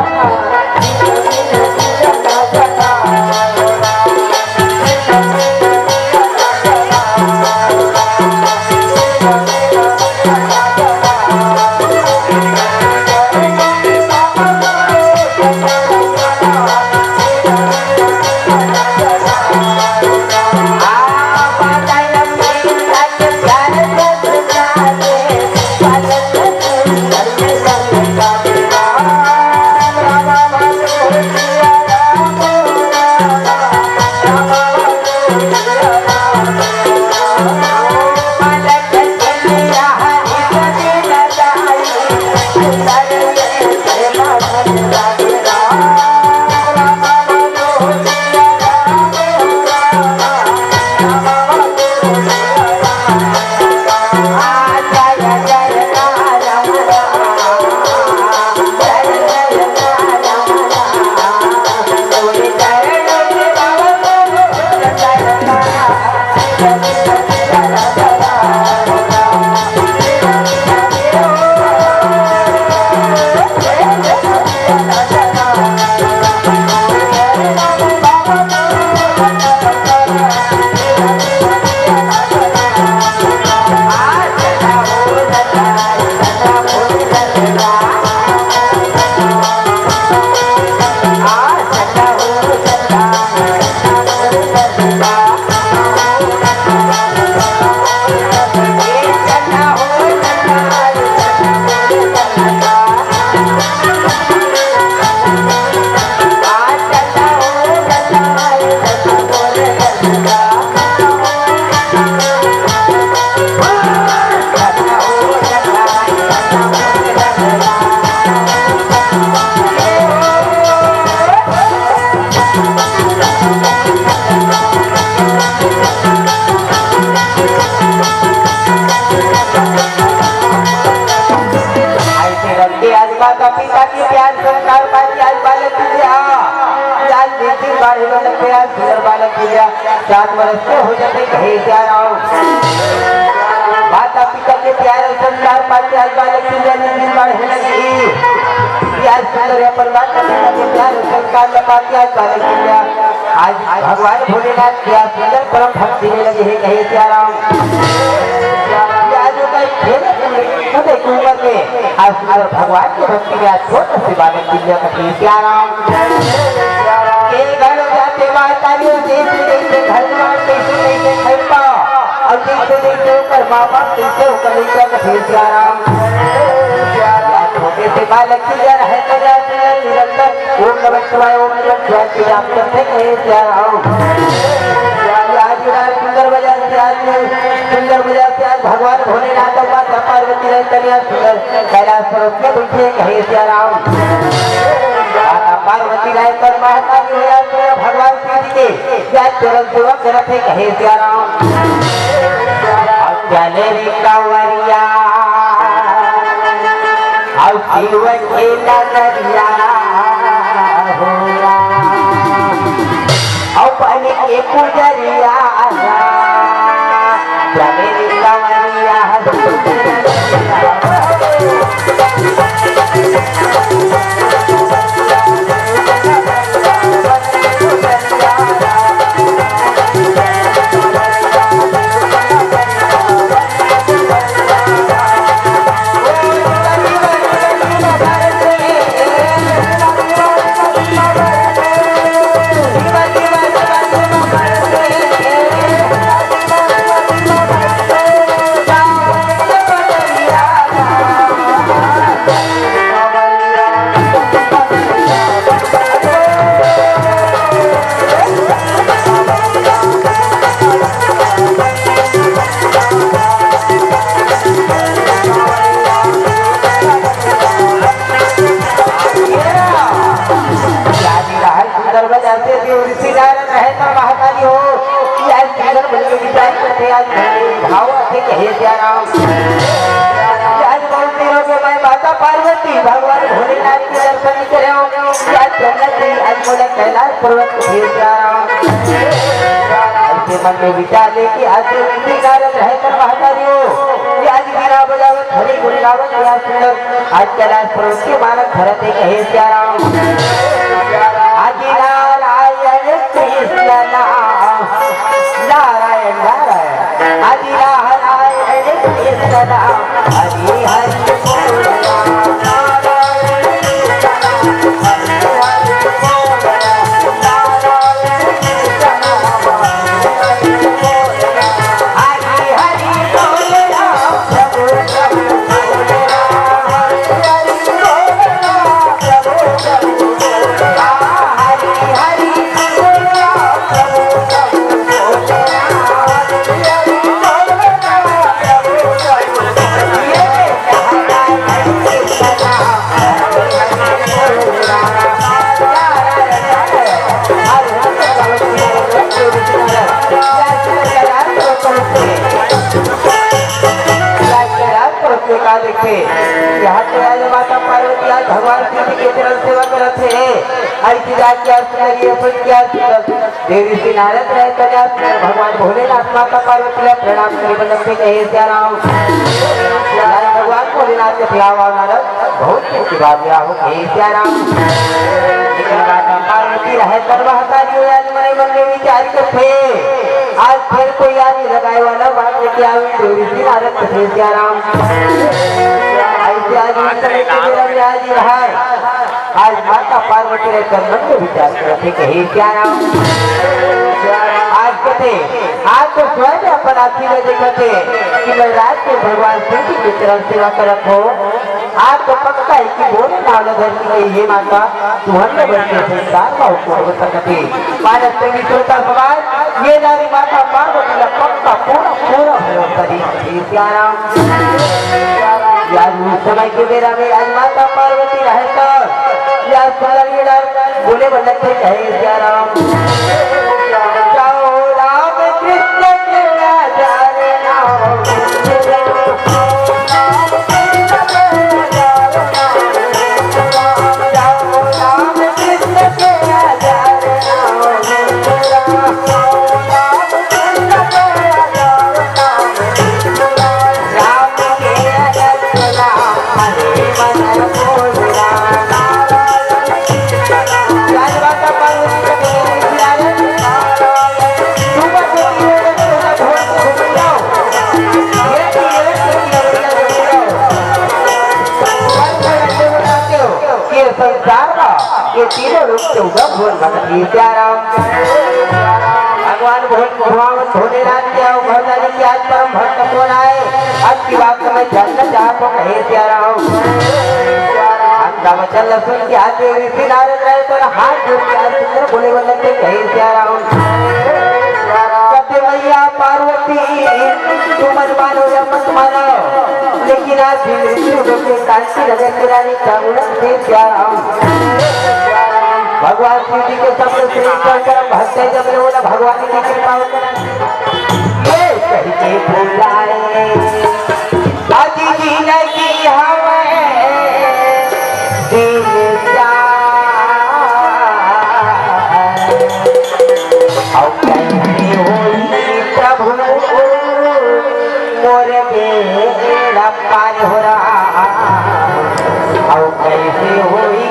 आज माता पिता के प्यार संस्कार पाके आज बालक मिले हा। आज दिन दिन बाढ़े बालक के, आज सुंदर बालक मिले हा। सात बरस के हो जाते कहे जा रहा हूँ। माता पिता के प्यार और संस्कार पाके आज बालक मिले हा, दिन दिन बाढ़े लगी। आज सुंदर अपन माता पिता के प्यार और संस्कार पाके आज बालक मिले हा। आज भगवान भोलेनाथ के आज सुंदर परम भक्ति में लगे हैं, कहे सिया राम। आज उनका खेल कूदे की उम्र में आज सुंदर भगवान की भक्ति में आज छोटे से बालक की लिया, कहे सिया राम। के घर जाते माता रे, जैसे जैसे घर में कैसे कैसे खैपा, और जैसे जैसे ऊपर माँ बाप कैसे ऊपर लेकर, कहे सिया राम। छोटे से बालक की लिया रहता जाते हैं निरंतर ओम नमः शिवाय, ओम नमः शिवाय के जाप करते कहे जा रहा हूँ। आज विराट सुंदर बाजार से आज, सुंदर बाजार से आज भगवान भोलेनाथ का पार्वती रहे तनिया सुंदर कैलाश पर्वत के बैठे कहे सिया राम। माता पार्वती रहे तन महतारी होया सुंदर भगवान शिव जी के या चरण सेवा करत हे कहे सिया राम। अब चले रे कांवरिया, अब शिव के नगरिया हो राम। अउ पानी के पुजरिया, चले रे कांवरिया। आज राहल सुंदर बजाते देव ऋषि नारद रहे तो महतारी हो कि आज सुंदर बन के विचार करते, आज भाव आते कहे सिया राम। आज बहुत दिनों के मैं माता पार्वती भगवान भोलेनाथ के दर्शन करे हूँ। आज जन्नत में आज बोले कैलाश पर्वत कहे सिया राम। ऐसे मन में विचार लेके आज देव ऋषि नारद रहे तो महतारी हो कि आज बीना बजावत हरि गुण गावत या सुंदर आज कैलाश पर्वत के मालक भरत हे कहे सिया राम। आदि नारायण कृष्ण नाम, नारायण नारायण। आदि नारायण कृष्ण नाम, हरि हरि बोल। का देखे, यहाँ पे आज माता पार्वती आज भगवान शिव जी के चरण सेवा करत हे। ऐसी जाके आज सुंदर ये अपन क्या सुंदर देव ऋषि नारद रहे तने आज सुंदर भगवान भोलेनाथ माता पार्वती ला प्रणाम करे बर लगथे कहे सिया राम। आज भगवान भोलेनाथ के बुलावा नारद बहुत अच्छी बात यह हो कहे सिया राम। लेकिन माता पार्वती रहे तन महतारी हो आज मने मन में विचार करथे। आज फिर कोई आदमी लगाए वाला बात लेके आवे तो ऋषि नारद कहे सिया राम। ऐसे आज इस तरह के मेरा भी आज ये है। आज माता पार्वती ने कर्मन के विचार करत हे कहे सिया राम। आज कथे, आज तो स्वयं अपन आँखी में देखत हे कि मैं रात के भगवान शिव जी के चरण सेवा करत हो। आज तो पक्का है कि बोले नाम धरती गई, हे माता, तू हर बन के संसार का हुक्म हो सकते। मानस प्रेमी श्रोता समाज, ये नारी माता पार्वती का पक्का पूरा, पूरा भरोसा दी। हे सिया राम। यार, उस समय के बेरा में आज माता पार्वती रहे तो, यार, सुंदर ये नार बोले बल्लभ थे, जय सिया राम। जाओ राम कृष्ण के राजा रे राम। ये संसार मा ये तीनों लोक के उगम भगवान भगत हे सिया राम। भगवान भोले, भगवान भोलेनाथ के अउ भगवान के आज परम भक्त कौन आए? अब की बात मैं जानना चाहत हूँ, कहे सिया राम। अंधा वचन ल सुन के आज ऋषि नारद रहे तो हाथ जोड़ के आज सुंदर बोले बल्लभ थे, कहे सिया राम। कथे मैया पार्वती, तुमन मानो या मत मानो, की रात भी मृत्यु लोक के कांति नगर की रानी चामुंडा से प्यारा। भगवान शिव जी के सबसे श्रेष्ठ और परम भक्त है, जब लोग ना भगवान की कृपा होकर ये कह के बुलाए, आज जिंदगी हमें दिल जाए। और कैसे होई प्रभु मोर बेड़ा पार हो रहा, और कैसे होई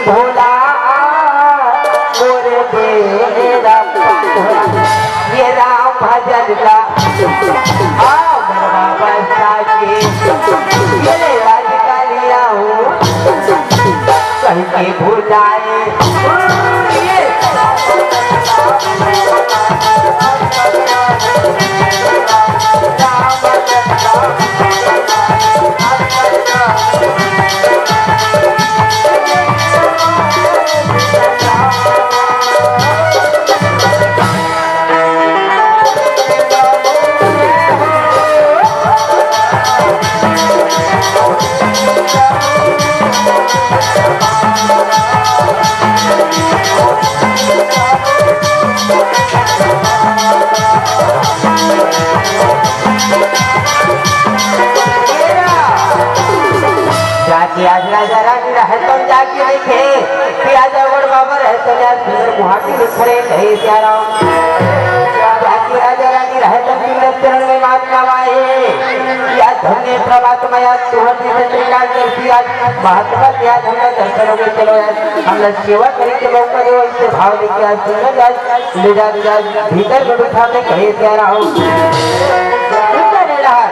भोला मोर बेड़ा पार हो रहा। ये राम भजन का, हाँ, मरवा बसा के, ये आजकल आऊं कहीं के भुलाए। जाके आज राजा रानी रहतन जाके देखे कि आज अवगढ़ बाबा रहतन, आज सुंदर मुहाटी में खड़े कहे सियाराम। जाके राजा रानी रहतन सुंदर चरण में मात नवाए कि आज धन्य प्रभात में आज तुहर जी से श्रृंगार दर्शी आज महात्मा के आज हमला दर्शन हो गए। चलो यार, हमला सेवा करे के मौका दे, ऐसे भाव लेके आज सुंदर आज ले जा, ले जा, भीतर में बिठा के कहे सियाराम। सुंदर ले रहा।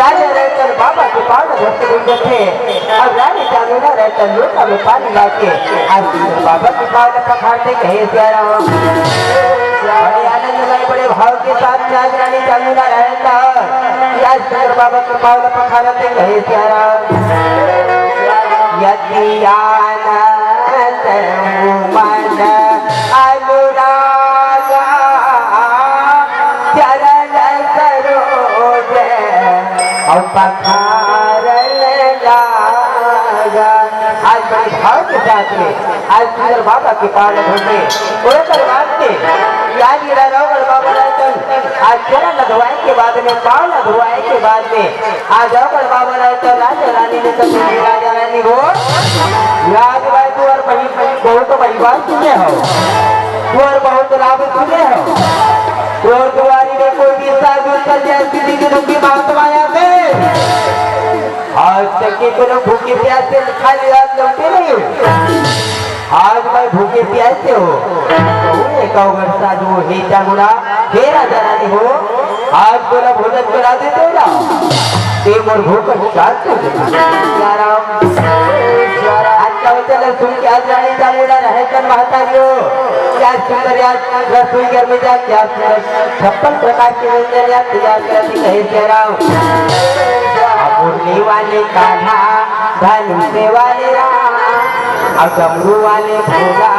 राजा रहकर बाबा के पावन भक्त बन बैठे, अब रानी चामुंडा रहकर लोटा में पानी लाके आज सुंदर बाबा के पावन पखारते कहे सियाराम। बड़े आनंद में, बड़े भाव के साथ में आज रानी चामुंडा रहकर आज सुंदर बाबा के पावन पखारते कहे सियाराम। यदि आनंद मन अनुरागा, चरण सरोज अउ पखारन लागा। आज बड़े भाव के साथ में आज सुंदर बाबा के पावन भर में ओकर बाद में याद गिरा रहो, बाबा रतन आज चरण धोवाए के बाद में, पाँव धोवाए के बाद में आ जाओ बड़ बाबा राय तो राजा रानी ने तो सुनी राजा रानी हो। राज भाई तू और बही, बही, बहुत बड़ी बात सुने हो। तू और बहुत लाभ सुने हो। तू और दुआरी में कोई भी साधु चल जाए, किसी की दुखी बात माया दे। आज तक की कोनो भूखी प्यासे खाली हाथ लौटे नहीं। आज मैं भूखे प्यासे हो, कहूँ एक अवगढ़ साधु हे चामुंडा, हे राजा रानी हो, आज तोला भोजन करा देते हो ना, ते मोर भूख शांत हो जाती। सियाराम, आज का वचन सुन के आज रानी चामुंडा रहे कर महतारी हो, क्या सुंदर यार रसोई घर में जा, क्या सुंदर छप्पन प्रकार के व्यंजन यार तैयार करती है सियाराम। अब मुरली वाले कान्हा धनुष वाले राम, अब डमरू वाले भोला,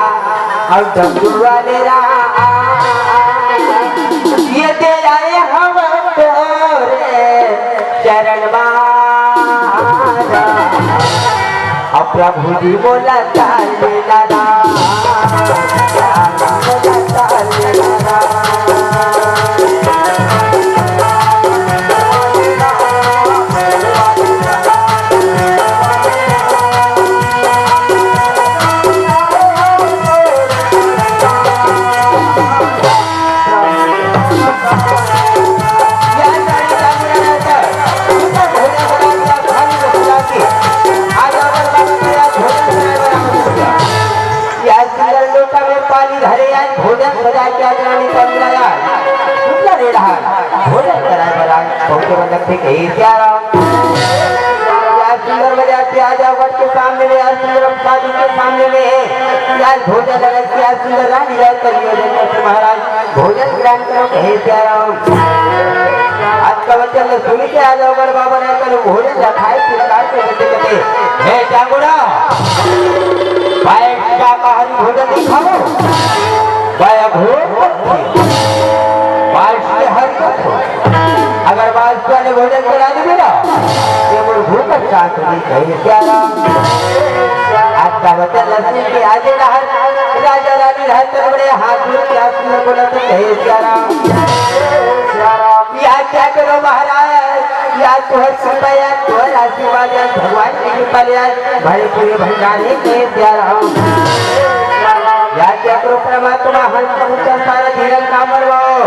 अब डमरू वाले राम। ये दे आए हम तोरे चरण बार। अब प्रभु जी बोला ताले लगा, बोला ताले लगा। या सुंदर लोटा में पानी धरे आए, भोजन सजा के आज रानी पंद्रह आए। सुंदर रे रहा, भोजन कराए बर आए, बहुत बंधक थे कही क्या राम। या सुंदर बजा के आ जाओ गढ़ के सामने में, या सुंदर साधु के सामने में, या भोजन लगा के, या सुंदर रानी राय करियो जगत महाराज। भोजन ग्रहण करो, कहे सियाराम। आज का वचन ल सुन के आ जाओ, अगर बाबा ने कल भोजन ल खाए, फिर काट के बच्चे कहते, "हे चांगुड़ा, भाई शाकाहारी भोजन नहीं खाओ, भाई अघोर मत खाओ, भाई शाकाहारी मत खाओ। अगर बादशाह ने भोजन करा दी ना, भूख शांत होही कहे सियाराम। आज का वचन लक्ष्मी के आगे रहत, राजा रानी रहत बड़े हाथ जोड़ के आशीर्वाद बोलत कहे सियाराम। या क्या करो महाराज, या तुहर कृपा, या तुहर आशीर्वाद, या भगवान की कृपा ले, आज भरे पूरे भंडारे कहे सियाराम। या क्या करो परमात्मा, हंस कबूतर सारा धीरज ना मरवाओ।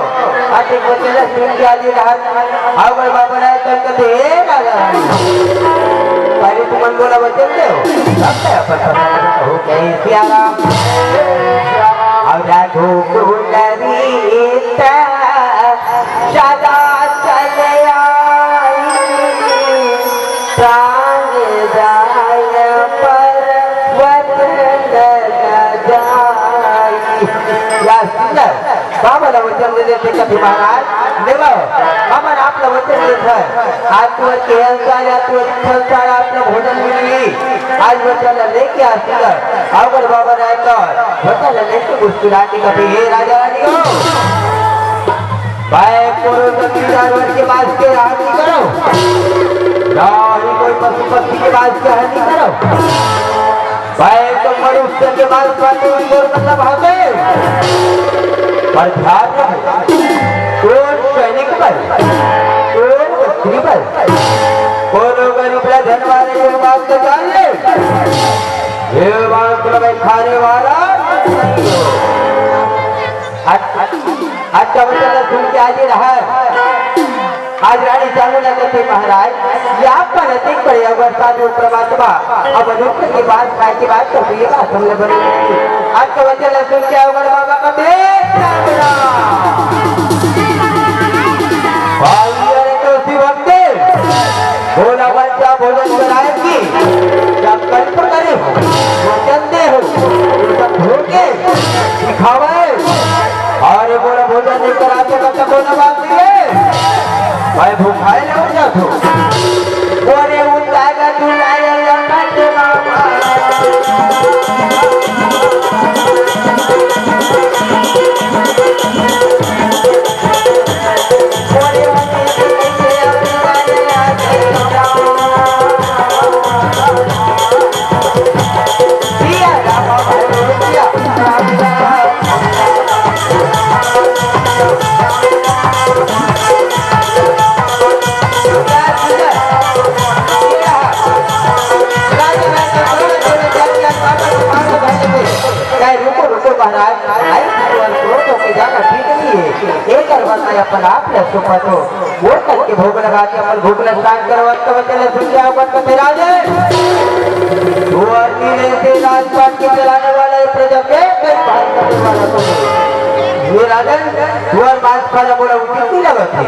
अति वचन सुन के आगे रहत, अगर बाबा राय तक कथे, "हे राजा रानी, पहले तुमन मोला वचन देव, तब मैं अपन पसंद कहो कहे सियाराम।" और रघुकुल रीत सदा चल आई, प्राण जाय पर्वत न जाई। या सुंदर बाबा ला वचन दे देथे कथे महाराज, लेवो, हमन आप ला वचन देथन, आज तुहर के अनुसार, आज तुहर इच्छा अनुसार आप ला भोजन मिलही। आज वचन ला लेके आशीर्वाद, अगर बाबा राय कर वचन ला लेके मुस्कुरा के कथे, "हे राजा रानी हो, भाई कोनो जंगली जानवर के मांस के आहार नहीं करो, ना ही कोई पशु पक्षी के मांस के आहार नहीं करो।" भाई तो मनुष्य के मांस खाते हुए मोर मतलब हवे। पर ध्यान रहे, कोन सैनिक बल, कोन मंत्री बल, कोनो गरीब ला धन वाले ये बात तो जान ले। ये बात तो मैं खाने वाला नहीं हूँ। अच्छा, अच्छा, मतलब सुन के आज ही रहा। आज रानी चामुंडा कहते महाराज, ये आपका नजदीक पड़े अगर साधु परमात्मा, अब मनुष्य के पास खाए के बाद तो ये बात हमने बनी। आज का वचन सुन के अगर बाबा का देश चामुंडा। भाई अरे तो शिवम दे, बोला बच्चा भोजन कराए की, जब कल्प करे हो, वचन दे हो, तो सब धो के दिखावे। अरे बोला भोजन नहीं करा सकता, कोनो बात नहीं है। भाई भूखाए ले हो जात हो। बोले उतारा तू लाया लपट बाबा। बोले उतारा तू लाया लपट बाबा। रुको, रुको महाराज, भाई, क्रोध होके जाना ठीक नहीं है। एक बार मैं अपन आप ले सुपा तो वो करके भोग लगा के अपन भूख ला शांत करवा के बचे ले सुन जाओ, मत कथे राजन। वो आदमी ने से राजपाट के चलाने वाला है, प्रजा के देखभाल करने वाला तो है। ये राजन, वो मांस खाना बोला उचित नहीं लगा थे।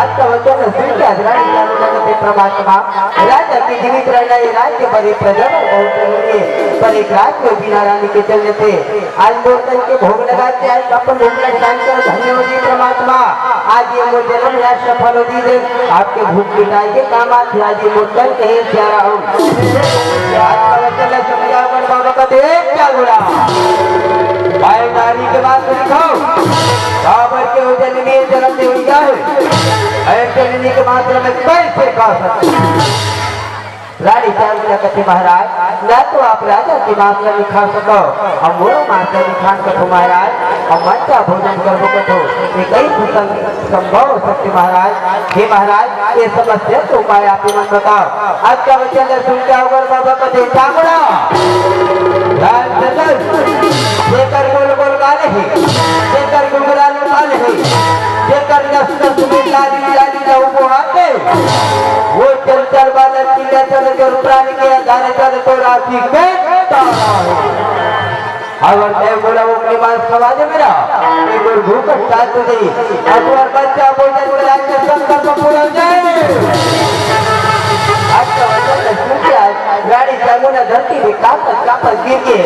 आज का वचन सुन के आज रानी क्या बोला करते परमात्मा, राजा की जीवित रहना ये राज्य पर एक प्रजा पर बहुत जरूरी है, पर एक राज में बिना रानी के चलने से आज मोर तन के भोग लगा के आज अपन भोग ला शांत करो, धन्य हो जी परमात्मा। आज ये मोर जन्म याद सफल हो जी, आपके भूख मिटाए के काम आज आज ये मोर तन कहे प्यारा हो। आज का वचन ला समझाओ, गण बाबा का देख क्या बोला। भाई नारी के बात सुन खाओ, काबर के हो जन्म में जन्म दे हुई है। अरे जन्म के मात्र में कैसे खा सकते? रानी चामुंडा कथे महाराज, ना तो आप राजा के मांस ला नहीं खा सको, हम मोरो मांस ला नहीं खान कथो महाराज, हम मन का भोजन करबो कथो। ये कई कुसंग संभव हो सकते महाराज। हे महाराज, ये समस्या के उपाय आप ही मन बताओ। आज का वचन ला सुन के अगर बाबा का देखा बड़ा राम चंद्र, जेकर गोल गोल गाल है, जेकर गुंगरा लोकाल है, जेकर नस नस में लाली लाली लहू बहाते, वो चंचल बालक की नचल जो प्राण के आधार चल तो राशि के तारा हो। अगर मैं बोला वो अपने मांस खवा दे मेरा, मैं बोल भूख हटा तो नहीं। अब और बच्चा भोजन कराए के संकल्प पूरा हो जाए। आज का वचन सुन के आज रानी चामुंडा धरती में कांपत कांपत गिर के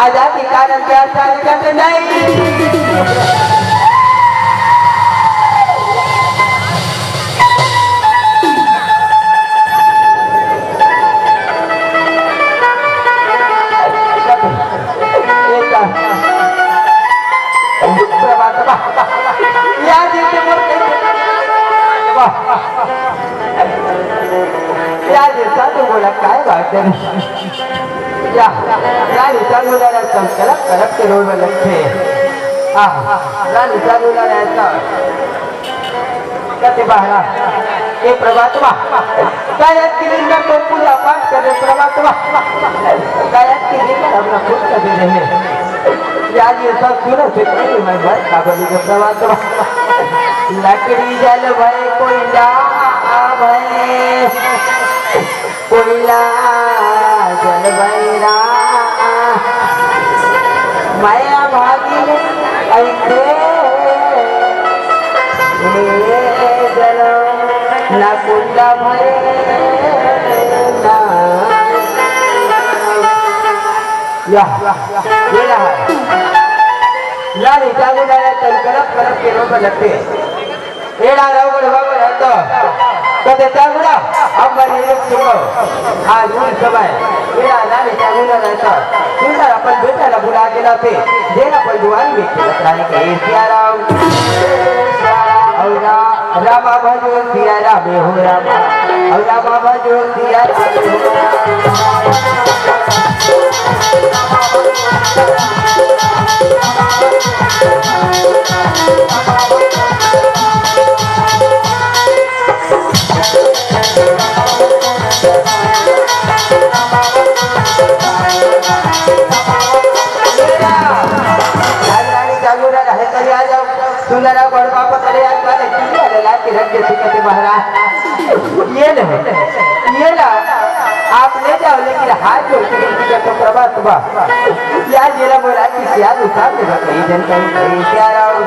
आजादी का आनंद प्यार से आने का नहीं। या जी से मोर वाह। रानी साधु बोला, "काय बात है?" या, रानी साधु बोला, "राजन, कलप, कलप के रोए बर लगथे।" आह, रानी साधु बोला, "राजन, कते बहरा, ए प्रभात मा, गायत्री में तो पूजा पाठ करे प्रभात मा, गायत्री में अपना खुद कर दे रहे।" या ये सब सुनो से पहले मैं बात का बोली के प्रभात मा, लकड़ी जल भय कोयला भय, कोयला जल भय रा, मैं अभागिन अइसे हे जल न कुंड भय ना। या, ये रहा। या नहीं, चालू ना है, तो कलप, कलप के रोक लगते। एड़ा राव गढ़वा में रहता। कते चांगड़ा, अब मैं ये लोग सुनो। आज उन समय, एड़ा रानी चांगड़ा रहता। सुंदर अपन बेटा ला बुला के लाते। देख अपन दुआरी में खेलत रहे के, "ए सिया राम, और रा-, रामा भजो सिया राम हो रामा, और रामा भजो सिया राम हो रामा।" राजरानी जागो ना रहे, कहीं आ जाओ। सुंदरा बड़ बाप करे आज वाले किया ले लाके रख के सुखते महाराज। ये ले, ये ला, आप ले जाओ, लेकिन हाथ जोड़ के विनती करता हूँ, प्रभा, सुबह। या जेला बोला कि क्या दूसरा मेरा कहीं जन कहीं कहीं क्या राम,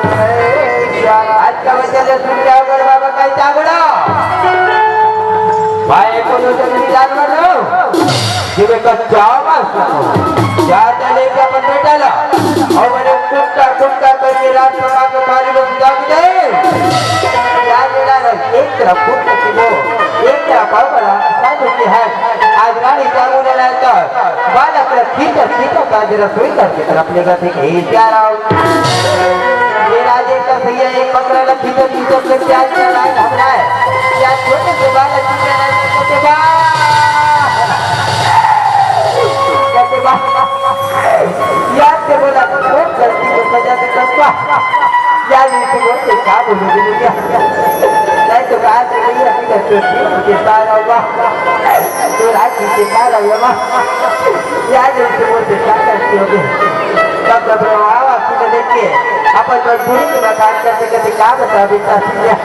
क्या राम। आज का वचन ले सुन जाओ, बड़ बाबा का इतना बड़ा। भाई, कोनो जल्दी जानवर लो। जिमे कच्चा मांस खाओ। जाते लेके अपन बेटा ला। और मैंने कुत्ता, कुत्ता करके रात पका के थाली में सुधा के दे। या मेरा रंग, एक तरफ कुत्ता की वो, एक तरफ और बड़ा, साधु की है। आज रानी जामुन लाए तो बालक ला खींचा, खींचा, काज रसोई करके तरफ लेकर थे, "हे प्यारा।" ये राजे का भैया एक बकरा ला खींचा, खींचा के प्याज का लाए घबराए। या छोटे से बालक की तरह कहते बा, कहते बा, याद से बोला, "बहुत गलती को सजा दे सकता।" या नहीं तो बोलते, "क्या बोलोगे भैया?" नहीं तो कहा कि भैया, अभी तक तो ठीक के सारा हुआ, तो रात के सारा हुआ। या नहीं तो बोलते, "क्या गलती हो गई?" तब घबरावा, सुन देख के, अपन मजबूरी के बखान करते करते क्या बता बेटा, भैया।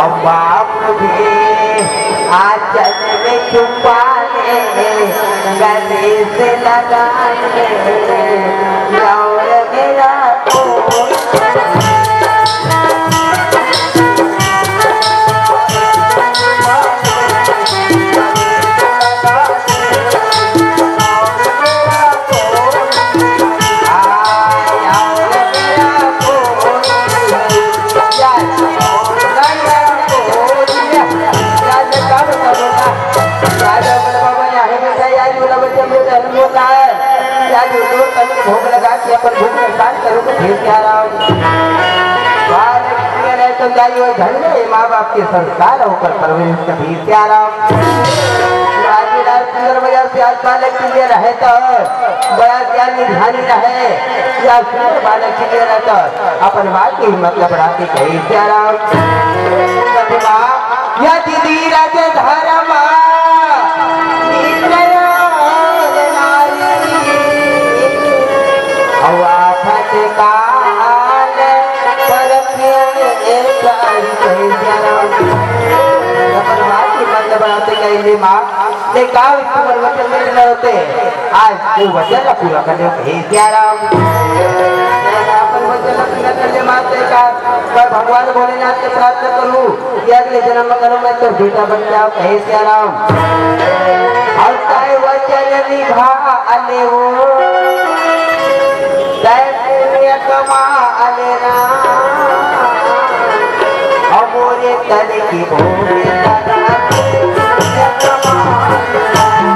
अम्मा मुझे आंचल में छुपा ले, गले से लगा ले, और मेरा कोई भोग लगा के अपन भूख शांत करो तो फिर क्या राम। बालक के लिए रहे तो जाइए घर में, माँ बाप के संस्कार होकर परवरिश कभी क्या राम। राजीराज सुंदर बाजार से आज बालक के लिए रहे तो बड़ा ज्ञानी ध्यानी रहे, या सुंदर बालक के लिए रहे तो अपन माँ की हिम्मत ला बढ़ाते कही क्या राम। कभी माँ या दीदी राजे धर्म निश्चय नारी। हवा फटकार परखे एक आई कह जरा। अपन माँ की मत बढ़ाते कहेंगे माँ, ने का तुम्हारे वचन में न होते, आज वो वचन का पूरा करने को हे सिया राम। अपन वचन का पूरा करने माते का, पर भगवान भोलेनाथ से प्रार्थना करूँ, ये अगले जन्म में करो मैं तो बेटा बन जाओ, कहे सिया राम। और काय वचन निभा अले वो, तय पुण्य कमा अले राम। और मोरे तन की भोले दादा, पुण्य कमा अले राम।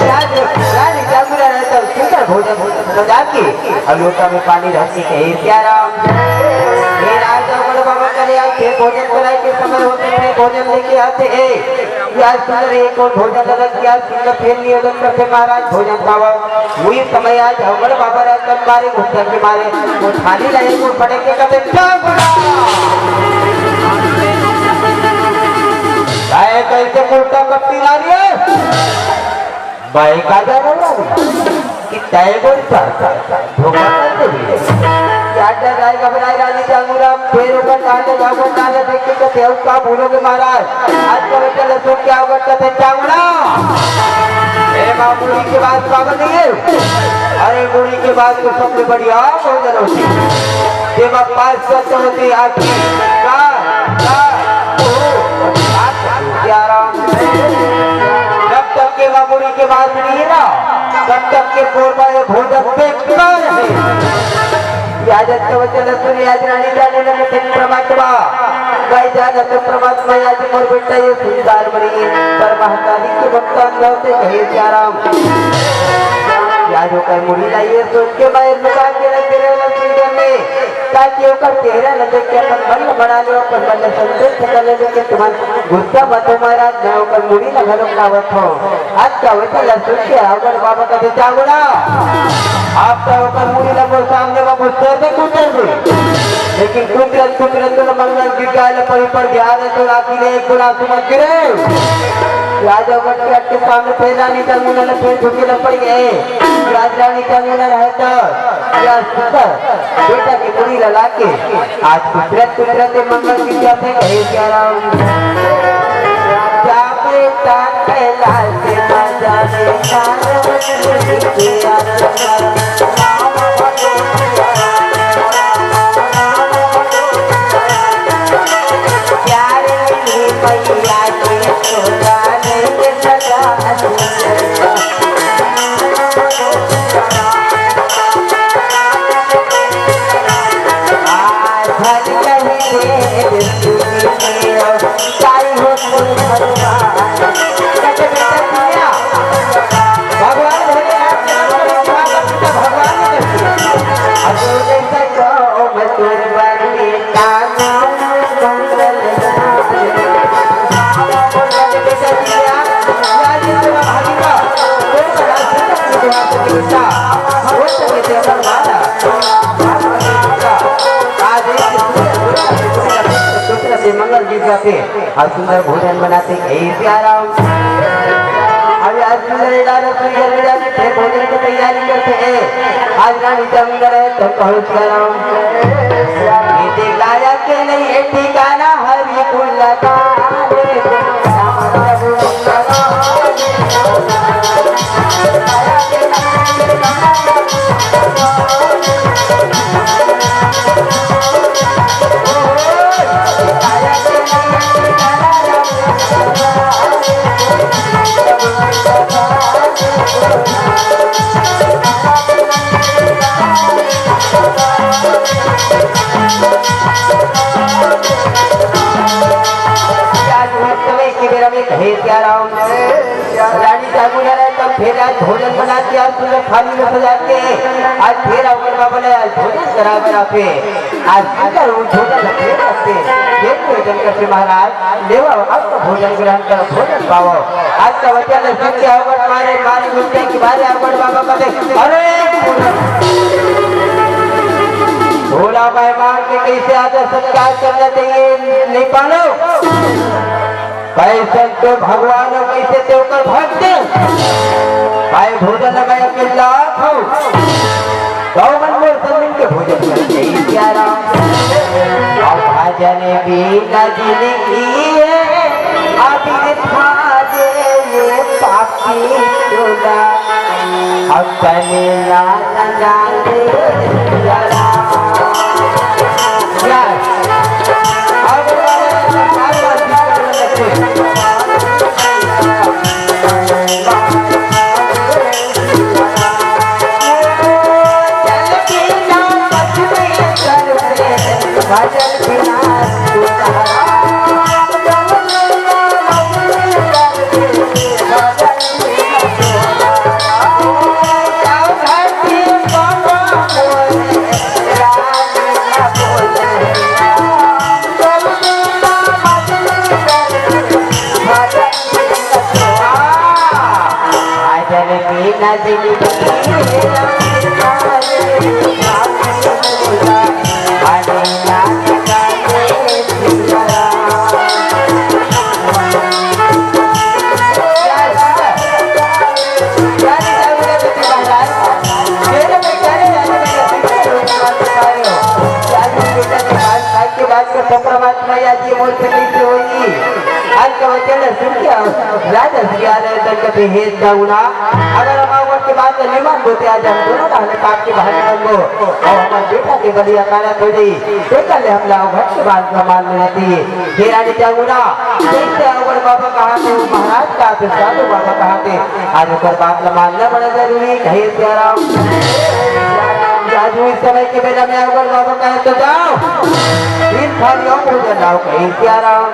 राज, राज जागुरा रहे तो सुंदर भोजन सजा के और लोटा में पानी रख के कहे, "सियाराम, ये राज अवगढ़ बाबा करे आते, भोजन कराए के समय होते थे, भोजन लेके आते हैं।" या सुंदर एक और भोजन अलग किया, सुंदर फिर निवेदन करते, "महाराज भोजन पावा।" वही समय आज अवगढ़ बाबा रहकर मारे गुस्सा के मारे वो थाली लाए को पड़े के कहते, "क्या बोला? काय कैसे कुर्ता कपड़ी ला रही है?" बाई का जा रहा है? कि तय बोल पर धोखा कर दे। क्या डर आए घबराए रानी जांगूरा, फिर ऊपर डाले, जागो डाले, देख के कहते, "अब का बोलोगे महाराज?" आज का बेटा लहसुन क्या होगा, कहते, "चावड़ा।" ए माँ, बूढ़ी के बाद बाबा नहीं है। अरे, बूढ़ी के बाद तो सबसे बढ़िया भोजन होती है। ये बात पाँच सौ होती है आपकी। का, का, ओ, ग्यारह। जब तक के माँ बूढ़ी के बाद नहीं है ना, तब तक के कोरबा ये भोजन बेकार है। आज अच्छा वचन सुन, आज रानी जाने लगे थे परमात्मा। भाई जान तो परमात्मा, आज मोर बेटा ये संसार मरी, पर महाकाली के भक्त अंदर से कहे सियाराम। आज होकर मुड़ी लाइए, सोच के मैं लुका के रख दे रहे हैं सुंदर में, ताकि ओकर चेहरा न देख के अपन मन ल बना लो, अपन मन ल संतुष्ट कर ले, लेकिन तुम्हारा गुस्सा मत हो महाराज, मैं ओकर मुड़ी ल घलो लावत हूँ। आज का वचन ला सुन के अवगढ़ बाबा का बेटा बोला, "आप तो ओकर मुड़ी ला मोर सामने में कुतर दे, कुतर दे।" लेकिन कुतरत, कुतरत तो मंगल गीत गाए ला पड़ी पड़ गया रे, तो राखी ले एक गुना सुमत गिरे। राजा अवगढ़ के अटके सामने फिर रानी का मुंह ला फिर झुके ला पड़ गए। राज रानी का मुंह ला रहे तो या सुंदर बेटा की मुड़ी ला लाके आज कुतरत कुतरत मंगल विद्या से कहे सियाराम। जाबे तान कैलाश में जाने पार्वती के आश्रम। प्यार मिली मैया के सुनाने के सदा। आज एक दूसरे से मंगल गीत गाते और सुंदर भोजन बनाते। ए प्यारा, अभी आज सुंदर डालो, सुंदर मिला के भोजन की तैयारी करते हैं। आज रानी जमगर है तो कहो प्यारा, ये दिखाया के नहीं है ठिकाना। हरि कुल का आज महोत्सव के बेरा में कहे सियाराम, रानी जागुला रहे तब फिर आज भोजन बना के आज पूरा थाली में सजा के आज फिर अवगढ़ बाबा ने आज भोजन करा बना पे आज पूजा वो भोजन फिर करते, फिर भोजन करते महाराज। लेवा, अब तो भोजन ग्रहण करो, भोजन पाओ। आज का वचन सुन के अवगढ़ मारे, मारे गुस्से के मारे अवगढ़ बाबा कहते, "अरे, भोला मेहमान के कैसे आदर सत्कार करना चाहिए, नहीं पालो। भाई संतो भगवान, कैसे ते ओकर भक्त। भाई भोजन मैं अकेला हूँ।" गौ मन मोर सब मिलके भोजन करते हैं, प्यारा। अब भजन बिना जिंदगी है, अब बिरथा दे ये पापी टोला। अब तने ना लगा दे, प्यारा। के बाद के पपरा बात मैं आज ये मोर से कैसे होई? आज का वचन सुन के राजा सियाल तक के भेद जाऊना। अगर हम आवत के बाद निमन बोते आज हम दोनों रहने पाप के बहाने बनबो और हमारे बेटा के बलिया काला थोड़ी, तो कल हम लाओ घर के बाद का मान लेती। हे रानी जाऊना, जैसे अवर बाबा कहा थे, महाराज का थे, साधु बाबा कहा थे, आज ऊपर बात ला मानना बड़ा जरूरी। कहे सियाराम, आज इस समय के बेला में अगर बाबा कहे तो जाओ, दिन खाली और भोजन लाओ। कहे सियाराम,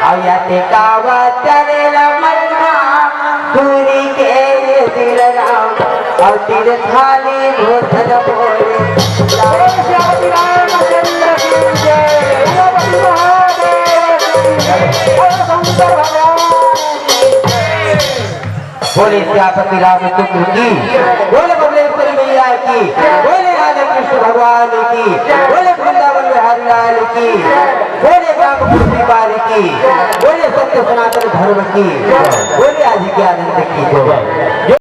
और या ते कावा चले ला मरना, पूरी के दिल राम, और तीर खाली भोजन बोले। बोले सियापति रामचंद्र की, बोले बबलेश्वरी मैया की, बोले राधा कृष्ण भगवान की, बोले वृंदावन बिहारी लाल की, बोले राम कृष्ण की, बोले सत्य सनातन धर्म की, बोले आदि के आनंद की जय।